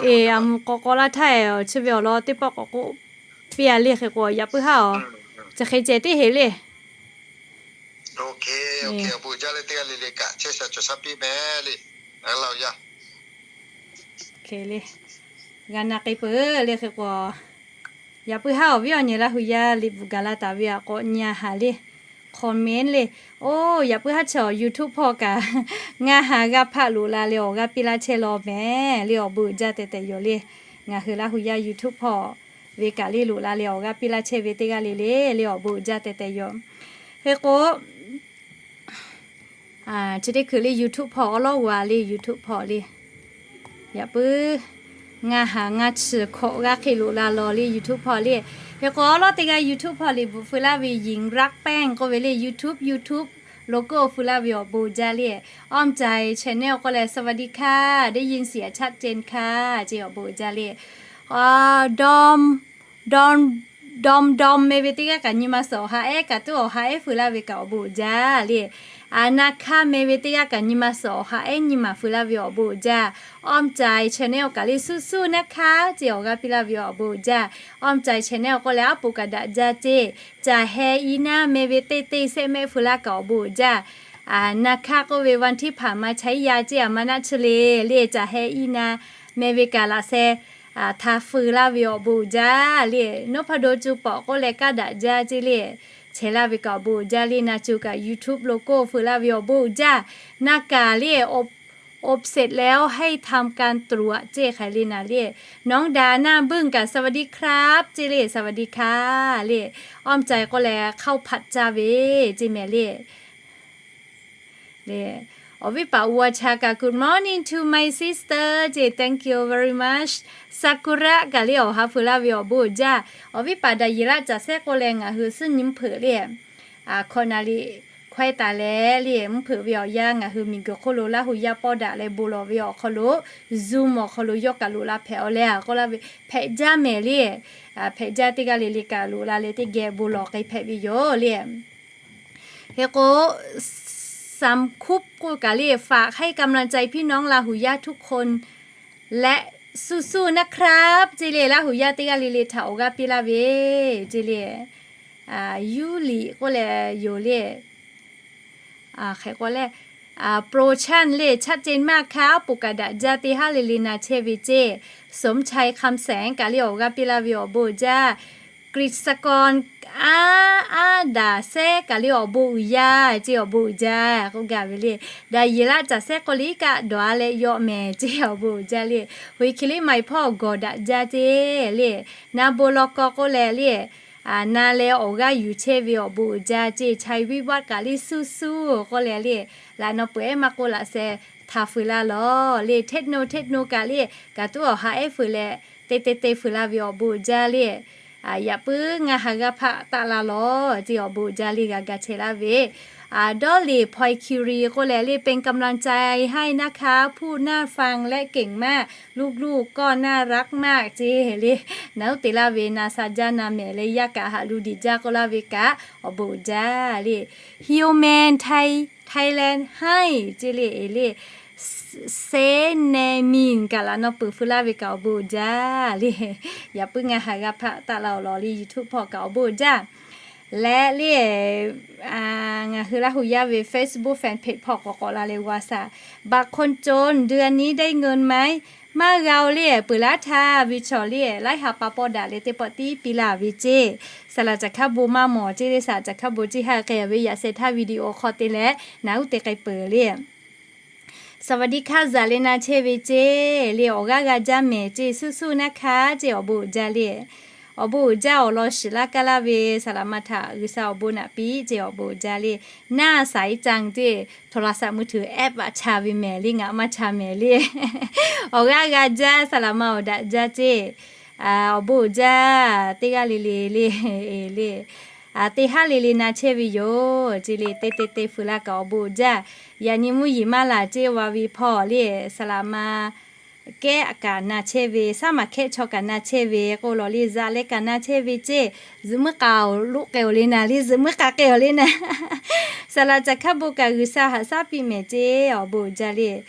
k'awꞈ laˇ htaˇ, chi ve awˬ lawn teˇ pawˆ k'awꞈ k'oˆ piˇ a le hk'e k'o, yaꞈ puiˉ haˉ awˬ chi hk'e ceh teˇ heˍ le. G'a na k'ai peuˬ le hk'e k'o, yaꞈ puiˉ haˉ awˬ viˉ awˬ nyi Laˇ hu yaˇ liꞈ bvuhꞈ gaˬ la taˍ ve aꞈ k'awꞈ nyi a haˍ le, comment le. Oˇ, yaꞈ puiˉ haˉ chi awˬ YouTube hpawˇ kaꞈ ngaˇ ha g'aˇ hpaˆ loꞈ la leh awˬ g'aˇ piˇ laˇ chehˇ law mehˍ le, awˬ bon uiˍ jaˇ tehꞈ tehꞈ yoˬ le. Ngaˬ hui Laˇ hu yaˇ YouTube hpawˇ ve kaꞈ le loꞈ la leh awˬ g'aˇ piˇ laˇ chehˇ ve teˇ g'aˇ le le le, awˬ bon uiˍ jaˇ tehꞈ tehꞈ yoˬ. Hk'e k'o, chi teˇ hkui le YouTube hpawˇ awˉ lawˉ g'a le, YouTube hpawˇ le. Yaꞈ puiˉ ngaˇ ha ngaˇ chi hkawꞈ g'aˇ hk'e loꞈ la law le YouTube hpawˇ le. Hk'e k'o awˉ lawˉ teˇ g'aˇ YouTube hpawˇ liꞈ bvuhꞈ feu laˇ ve หญิงรักแป้ง k'oˆ ve le, YouTube YouTube logo feu laˇ ve awˬ bon uiˍ jaˇ le. Awˇ mcai channel k'oˆ leh สวัสดีค่ะ ได้ยินเสียงชัดเจนค่ะ ce awˬ bon uiˍ jaˇ le. Dawˇ dawˇ dawˇ meh ve teˇ g'aˇ kaꞈ nyi ma suhˍ awˬ ha ehˉ kaꞈ tuˉ awˬ ha ehˉ feu laˇ ve kaꞈ awˬ bon uiˍ jaˇ le. Naˆ hkaˇ meh ve teˇ g'aˇ kaꞈ nyi ma suhˍ awˬ ha ehˉ nyi ma feu laˇ ve awˬ bon uiˍ jaˇ. Awˇ mcai channel kaꞈ le สู้ๆนะคะ ce awˬ g'aˇ piˇ laˇ ve awˬ bon uiˍ jaˇ. Awˇ mcai channel k'oˆ leh aˉ poꞈ kaꞈ daꞈ jaˇ ce. Caˬ heh iˉ naˇ meh ve teˇ teˇ sehˆ mehˆ feu laˇ kaꞈ awˬ bon uiˍ jaˇ. Naˆ hkaˇ k'oˆ ve วันที่ผ่านมาใช้ยา ce aˬ ma naˆ chi le le, caˬ heh iˉ naˇ meh ve kaꞈ laꞈ sheh htaꞈ feu laˇ ve awˬ bon uiˍ jaˇ le. Nawˉ hpaˇ do cu pawꞈ k'oˆ leh kaˇ daꞈ jaˇ ce le. Chehˇ laˇ ve kaꞈ awˬ bon uiˍ jaˇ le. Na cu kaꞈ YouTube logo feu laˇ ve awˬ bon uiˍ jaˇ. Na kaꞈ le, อบเสร็จแล้วให้ทำการตรวจ ce hk'aˬ le na le. Nawˉ daꞈ naˇ buiˇ kaꞈ สวัสดีครับ ce le, สวัสดีค่ะ le. Awˇ mcai k'oˆ leh ข้าวผัด caˇ ve ce mehˍ le. Le, awˬ viˉ paˍ วัวชา kaꞈ good morning to my sister ce, thank you very much. Sakura kaꞈ le awˬ ha feu laˇ ve awˬ bon uiˍ jaˇ. Awˬ viˉ paˍ daꞈ yeˬ laˇ caˬ sehˉ k'oˆ leh ngaˬ hui suhˉ nyi mvuhˇ hpeuꞈ le. Hkawꞈ naˍ riˍ hkawehˇ taˍ leh le, mvuhˇ hpeuꞈ ve awˬ yanˇ ngaˬ hui miˬguiˬ hk'oˆ lo Laˇ hu yaˇ pawˇ daꞈ leh bon lawˬ ve awˬ hk'aw lo, Zoom awˬ hk'aw lo yawˇ kaꞈ loꞈ la hpehꞈ aw leh a k'oˆ laˇ ve, hpehꞈ jaˇ mehˍ le. Hpehꞈ jaˇ teˇ g'aˇ le le kaꞈ loꞈ la leh teˇ geh bon lawˬ k'ai hpehꞈ ve yoˬ le. Hk'e k'o, สามคุป k'oˆ kaꞈ le ฝากให้กำลังใจพี่น้องลาหูย่าทุกคน และ สู้ๆนะครับ ce le, Laˇ hu yaˇ teˇ g'aˇ le le htaꞈ awˬ g'aˇ piˇ laˇ ve ce le. Yuˇ liꞈ k'oˆ leh yoˬ le. Hk'e k'o leh, โปรชัน le ชัดเจนมากครับ aˉ poꞈ kaꞈ daꞈ jaˇ teˇ haˉ le le na chehˇ ve ce. สมชาย คำแสง kaꞈ le awˬ g'aˇ piˇ laˇ ve awˬ bon uiˍ jaˇ. กฤษกร aˉ aˉ daꞈ sehˉ kaꞈ le awˬ bon uiˍ jaˇ ce, awˬ bon uiˍ jaˇ k'oˆ gaˇ ve le. Daꞈ yeˬ laˇ caˬ sehˉ k'oˆ le kaꞈ dawˬ a leh yawˆ mehˍ ce, awˬ bon uiˍ jaˇ le. Hoꞈ e hk'e le ใหม่ hpawˇ gawˬ daꞈ jaˇ ce le. Na bon law kaw k'oˆ leh le, na leh awˬ g'aˇ yuˬ chehˇ ve awˬ bon uiˍ jaˇ ce. Chai viˉ vaˆ kaꞈ le สู้ๆ k'oˆ leh le, laꞈ naw peuˬ ehˉ maˇ k'oˆ laꞈ sheh htaꞈ feu laˇ lawˬ le. Hteˇ no hteˇ no kaꞈ le, kaꞈ tuˉ awˬ ha ehˉ feu leh, te te te feu laˇ ve awˬ bon uiˍ jaˇ le. Yaꞈ puiˉ ngaˇ ha g'aˇ hpaˆ taˆ la lawˬ ce, awˬ bon uiˍ jaˇ le g'a ga chehˇ laˇ ve. Dawˇ leˬ พลอยคีรี k'oˆ leh le เป็นกำลังใจให้นะคะ พูดน่าฟังและเก่งมาก ลูกๆก็น่ารักมาก ce le. Na uˉ te laˇ ve na sha jaˇ na mehˍ leh yaˇ kaꞈ haꞈ lu diꞈ jaˇ k'oˆ laˇ ve kaꞈ awˬ bon uiˍ jaˇ le. Human Thai Thailand ให้ ce le e le. เซเนมิน kaꞈ laꞈ naw peuˬ feu laˇ ve kaꞈ awˬ bon uiˍ jaˇ le. Yaꞈ puiˉ ngaˇ ha g'aˇ hpaˆ taˆ la awˬ lawn le YouTube hpawˇ kaꞈ awˬ bon uiˍ jaˇ. Leh le, ngaˬ hui Laˇ hu yaˇ ve Facebook fanpage hpawˇ k'awꞈ k'awꞈ la leh g'a shaˍ. บัตรคนจน เดือนนี้ได้เงินไหม Maˇ g'a oˬ le, peuˬ laˇ htaˇ ve chaw le laiˉ ha pa pawˇ daꞈ leh teˇ pawˆ tiˉ piˇ laˇ ve ce. Saˍ laꞈ caˬ hkaˉ bon maˇ mawˬ ce le, saˍ laꞈ caˬ hkaˉ bon ce ha k'ai ve yaꞈ sheh htaˇ video hk'aw te leh na uˉ te k'ai peuˬ le. สวัสดีค่ะ zaꞈ le na chehˇ ve ce le, awˬ g'aˇ g'a jaˇ mehˍ ce, สู้ๆนะคะ ce, awˬ bon uiˍ jaˇ le. Awˬ bon uiˍ jaˇ awˬ lawn shiˍ laˇ kaˇ laˇ ve saˍ laꞈ ma htaꞈ G'uiˬ sha awˬ bon naꞈ piˇ ceˇ. Awˬ bon uiˍ jaˇ le. Naˇ saiˍ caˇ ceˇ, โทรศัพท์มือถือ แอป aꞈ cha ve mehˍ le, ngaˬ maˇ cha mehˍ le. Awˬ g'aˇ g'a jaˇ, saˍ laꞈ ma awˬ daꞈ jaˇ ceˇ. Awˬ bon uiˍ jaˇ, teˇ g'aˇ le le le, le. Teˇ haˉ le le na chehˇ ve yoˬ ceˇ le. Teˇ teˇ teˇ feu laˇ kaꞈ awˬ bon uiˍ jaˇ. Yaꞈ nyi mvuhˇ yeˬ maˇ laˬ ceˇ, wa ve hpawˇ le saˍ laꞈ ma kehˉ kaꞈ na chehˇ ve, saˉ maˬ hkehˉ chaw kaꞈ na chehˇ ve k'oˆ law le, zaꞈ leh kaꞈ na chehˇ ve ceˇ. Zuhꞈ muiˉ k'a loˆ k'ai-oˬ le naˍ le, zuhꞈ muiˉ k'a k'ai-oˬ le naˍ. Saˍ laꞈ caˬ hkaˉ bon kaꞈ G'uiˬ sha haꞈ shaˉ piˇ mehˍ ceˇ. Awˬ bon uiˍ jaˇ le.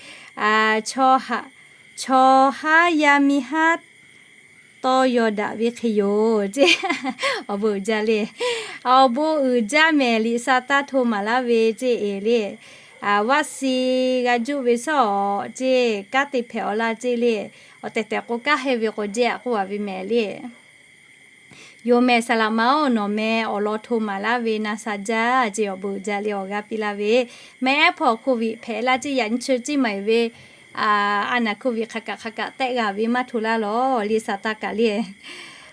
Chaw haˉ yaˇ miˇ haˉ tawˇ yaw daꞈ ve hk'e yoˬ ceˇ. Awˬ bon uiˍ jaˇ le. Awˬ bon uiˍ jaˇ mehˍ, liꞈ sha taˇ hto maˍ laˇ ve ceˇ e le. Vaˆ si g'a juˆ ve shawˉ awˬ ceˇ, kanˉ te hpehꞈ-aw laˇ ceˇ le. Awˬ tehˬ tehˬ k'o, kanˉ heh ve k'o, jehˇ aꞈ k'oˆ a ve mehˍ le. Yoˬ mehˍ, saˍ laꞈ ma-oˬ, nawˬ meh awˬ lawn hto maˍ laˇ ve na sha jaˇ ceˇ. Awˬ bon uiˍ jaˇ le, awˬ g'aˇ piˇ laˇ ve. Meh ehˉ hpawˇ โควิด hpehꞈ laˇ ceˇ, yaꞈ nyi chi ceˇ maˬ eˬ ve a naˬ โควิด hk'a kaꞈ hk'a kaꞈ tehˆ g'a ve maˇ hto laˇ lawˬ le, saˍ taˇ kaꞈ le.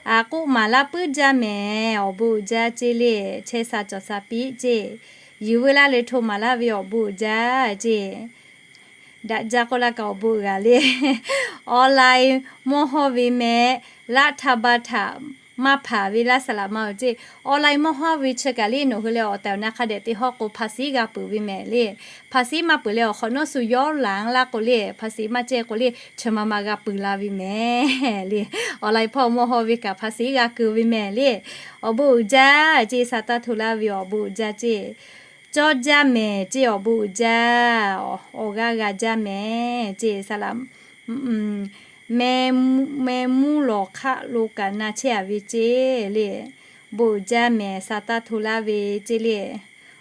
K'oˆ maˍ laˇ puiˉ jaˇ mehˍ, awˬ bon uiˍ jaˇ ceˇ le. Chehˇ sha cawˬ sha piˇ ceˇ. Yuˬ veu laˇ leh hto maˍ laˇ ve awˬ bon uiˍ jaˇ ceˇ. Daꞈ jaˇ k'oˆ laˇ kaꞈ awˬ bon uiˍ g'a le. Online mawˇ hawˇ ve meh, laˆ htaˇ baˆ htaꞈ maˇ hpanˍ ve laˇ saˍ laꞈ ma-oˬ ceˇ. Online mawˇ hawˇ ve chi kaꞈ le, nawˬ hui leh awˬ tehˬ awˬ na hk'a dehꞈ te hawˇ k'o, ภาษี g'a peuˬ ve mehˍ le. ภาษี maˇ peuˬ leh awˬ hk'awꞈ nawˉ shu yawˇ laˬ laˇ k'o le, ภาษี maˇ cehˇ k'o le, chi ma ma g'a peuˬ la ve mehˍ le. Online hpawˇ mawˇ hawˇ ve kaꞈ ภาษี g'a keu ve mehˍ le. Awˬ bon uiˍ jaˇ ceˇ, saˍ taˇ hto laˇ ve awˬ bon uiˍ jaˇ ceˇ. Cawˇ jaˇ mehˍ ceˇ, awˬ bon uiˍ jaˇ. Awˬ g'aˇ g'a jaˇ mehˍ ceˇ, saˍ laꞈ meh mvuhˇ lawˬ hk'aˆ lo kaꞈ na chehˇ a ve ceˇ le. Bon uiˍ jaˇ mehˍ, saˍ taˇ hto laˇ ve ceˇ le.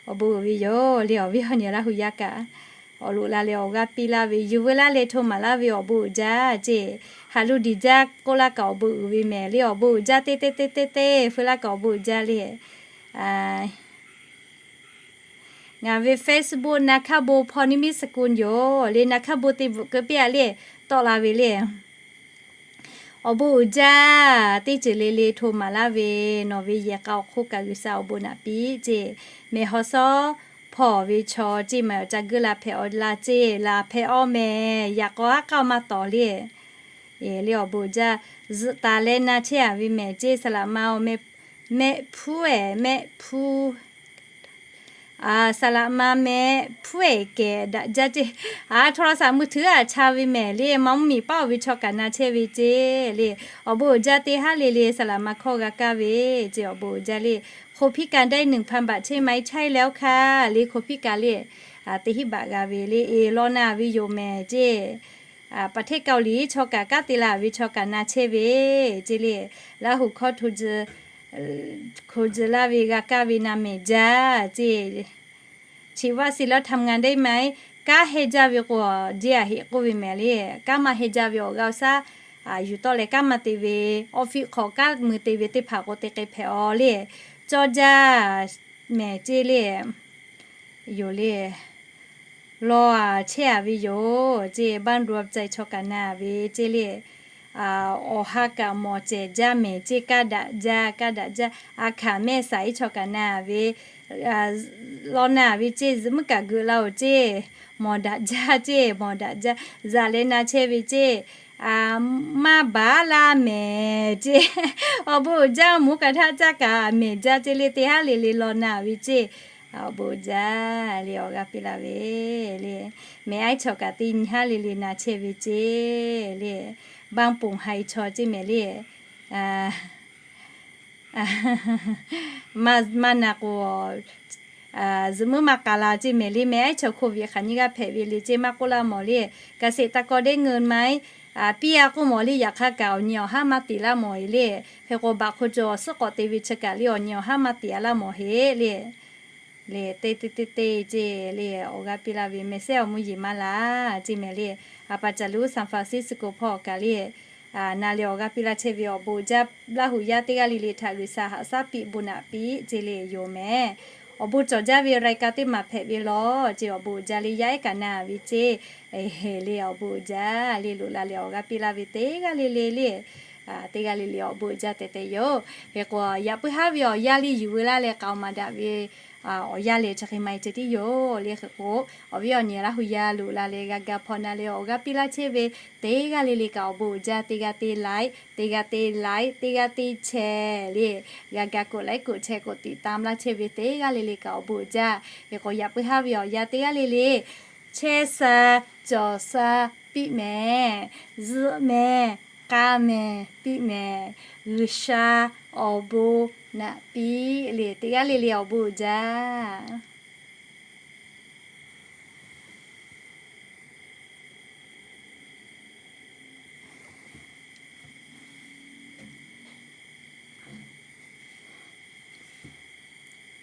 Awˬ bon uiˍ ve yoˬ le, awˬ viˉ awˬ nyi Laˇ hu yaˇ kaꞈ. Awˬ loꞈ la leh awˬ g'aˇ piˇ laˇ ve, yuˬ veu laˇ leh hto maˍ laˇ ve awˬ bon uiˍ jaˇ ceˇ. Haꞈ lu diˬ jaˇ k'oˆ laˇ kaꞈ awˬ bon uiˍ ve mehˍ le, awˬ bon uiˍ jaˇ teˇ teˇ teˇ teˇ teˇ feu laˇ kaꞈ awˬ bon uiˍ jaˇ le. Ngaˬ ve Facebook na hkaˇ bon hpawˇ นิมิตสกุล yoˬ le, na hkaˇ bon te bvuhꞈ keu piˇ a le, tawˆ la ve le. Awˬ bon uiˍ jaˇ, teˇ ceuˬ le le hto maˍ laˇ ve, nawˬ ve yehˬ k'a awˬ hk'oˆ kaꞈ G'uiˬ sha awˬ bon naꞈ piˇ ceˇ. Mehˬ hawˉ shawˉ hpawˇ ve chaw ceˇ maˬ awˬ ca geuˆ la hpehꞈ-aw la ceˇ, laˬ hpehꞈ-aw mehˍ, yaꞈ k'aw haˉ k'aˇ maˇ tawˍ le. Le awˬ bon uiˍ jaˇ, zuhꞈ taˍ leh na chehˇ a ve mehˍ ceˇ, saˍ laꞈ ma-oˬ, mehˆ hpuˉ-ehˍ, mehˆ hpuˉ saˍ laꞈ ma mehˆ hpuˉ-ehˍ kehˬ daꞈ jaˇ ceˇ. A, โทรศัพท์มือถือ aꞈ cha ve mehˍ le, ma mvuhˇ miˬ paˉ-oˬ ve chaw kaꞈ na chehˇ ve ceˇ le. Awˬ bon uiˍ jaˇ teˇ haˉ le le saˍ laꞈ ma hkawˇ g'a kaˇ ve ceˇ, awˬ bon uiˍ jaˇ le. คนพิการได้ หนึ่งพันบาท ใช่ไหม ใช่แล้วค่ะ le, คนพิการ le, teˇ hinˉ บาท g'a ve le, e law na ve yoˬ mehˍ ceˇ. ประเทศเกาหลี chaw kaꞈ kanˉ te la ve chaw kaꞈ na chehˇ ve ceˇ le. Laˇ hu hkawˇ hto tcuh laˇ ve g'a kaˇ ve na mehˍ jaˇ ceˇ. ฉีดวัคซีนแล้วทำงานได้ไหม Kanˉ heh jaˇ ve k'o, jehˇ a heꞈ k'oˆ ve mehˍ le. Kanˉ maˇ heh jaˇ ve awˬ g'aˇ awˬ shaˉ yuˬ tawˆ leh kanˉ maˇ te ve, office hk'awꞈ kanˉ mui te ve teˇ hpaˍ k'o te k'ai hpehꞈ-aw le. Cawˇ jaˇ mehˍ ceˇ le. Yoˬ le. Law a chehˇ a ve yoˬ ceˇ, บ้านรวมใจ chaw kaꞈ na ve ceˇ le. Awˬ ha kaꞈ mawˬ cehˬ jaˇ mehˍ ceˇ, kaˇ daꞈ jaˇ, kaˇ daꞈ jaˇ. A hkaˍ mehˆ saiˍ iˉ chaw kaꞈ na ve, law na ve ceˇ, zuhꞈ muiˉ kaꞈ geuꞈ la-oˬ ceˇ. Mawˬ daꞈ jaˇ ceˇ, mawˬ daꞈ jaˇ. Zaꞈ leh na chehˇ ve ceˇ. Maˇ baˬ laˇ mehˍ ceˇ. Awˬ bon uiˍ jaˇ, mvuhˇ kaꞈ htaˇ caˇ kaꞈ mehˍ jaˇ ceˇ le, teˇ haˉ le le law na ve ceˇ. Awˬ bon uiˍ jaˇ le, awˬ g'aˇ piˇ laˇ ve le. Mehˍ aiˉ chaw kaꞈ teˇ nyi haˉ le le na chehˇ ve ceˇ le. บางโป่ง ไฮ chaw ceˇ mehˍ le. Maˇ na k'o, zuhꞈ muiˉ maˇ k'a la ceˇ mehˍ le. Mehˍ aiˉ chaw โควิด hk'aˬ nyi g'aˇ hpehꞈ ve le ceˇ, maˇ k'oˆ laˇ mawˬ le. เกษตรกรได้เงินไหม piˇ a k'oˆ mawˬ le, yaꞈ hk'aˇ kaꞈ awˬ nyi awˬ haˉ maˇ tiꞈ laˇ mawˬ e le. Hk'e k'o, baꞈ hk'o cawˬ suhˉ k'awꞈ te ve chi kaꞈ le, awˬ nyi awˬ haˉ maˇ tiꞈ a laˇ mawˬ heˆ le. Le, teˇ teˇ teˇ teˇ ceˇ le, awˬ g'aˇ piˇ laˇ ve, mehˍ sehˉ awˬ mvuhˇ yeˬ maˇ laˬ ceˇ mehˍ le. A pa caˬ lu San Francisco hpawˇ kaꞈ le, na leh awˬ g'aˇ piˇ laˇ chehˇ ve awˬ bon uiˍ jaˇ, Laˇ hu yaˇ teˇ g'aˇ le le htaꞈ G'uiˬ sha haꞈ shaˉ piˇ bon naꞈ piˇ ceˇ le yoˬ mehˍ. Awˬ bon cawˬ jaˇ ve รายการ teˇ maˬ hpehꞈ ve lawˬ ceˇ, awˬ bon uiˍ jaˇ le, yaˇ ehˉ kaꞈ na ve ceˇ. Le awˬ bon uiˍ jaˇ le, loꞈ la leh awˬ g'aˇ piˇ laˇ ve teˇ g'aˇ le le le. teˇ g'aˇ le le awˬ bon uiˍ jaˇ tehꞈ tehꞈ yoˬ. Hk'e k'o, yaꞈ puiˉ haˉ ve awˬ yanˇ le yuˬ ve laˇ leh k'aoˍ maˍ daꞈ ve awˬ yanˇ le chi hk'e maˇ heˆ ceh tiˉ yoˬ le. Hk'e k'o, awˬ viˉ awˬ nyi Laˇ hu yaˇ loꞈ la leh g'a ga hpaw na leh awˬ g'aˇ piˇ laˇ chehˇ ve teˇ g'aˇ le le kaꞈ awˬ bon uiˍ jaˇ. Teˇ g'aˇ teˇ like, teˇ g'aˇ teˇ like, teˇ g'aˇ teˇ share le, g'a ga กดไลค์ กดแชร์ กดติดตาม laˇ chehˇ ve teˇ g'aˇ le le kaꞈ awˬ bon uiˍ jaˇ. Hk'e k'o, yaꞈ puiˉ haˉ ve awˬ yanˇ teˇ g'aˇ le le chehˇ sha cawˬ sha piˇ mehˍ, zuhˆ mehˍ, k'a mehˍ piˇ mehˍ, G'uiˬsha awˬ bon naꞈ piˇ le. Teˇ g'aˇ le le awˬ bon uiˍ jaˇ.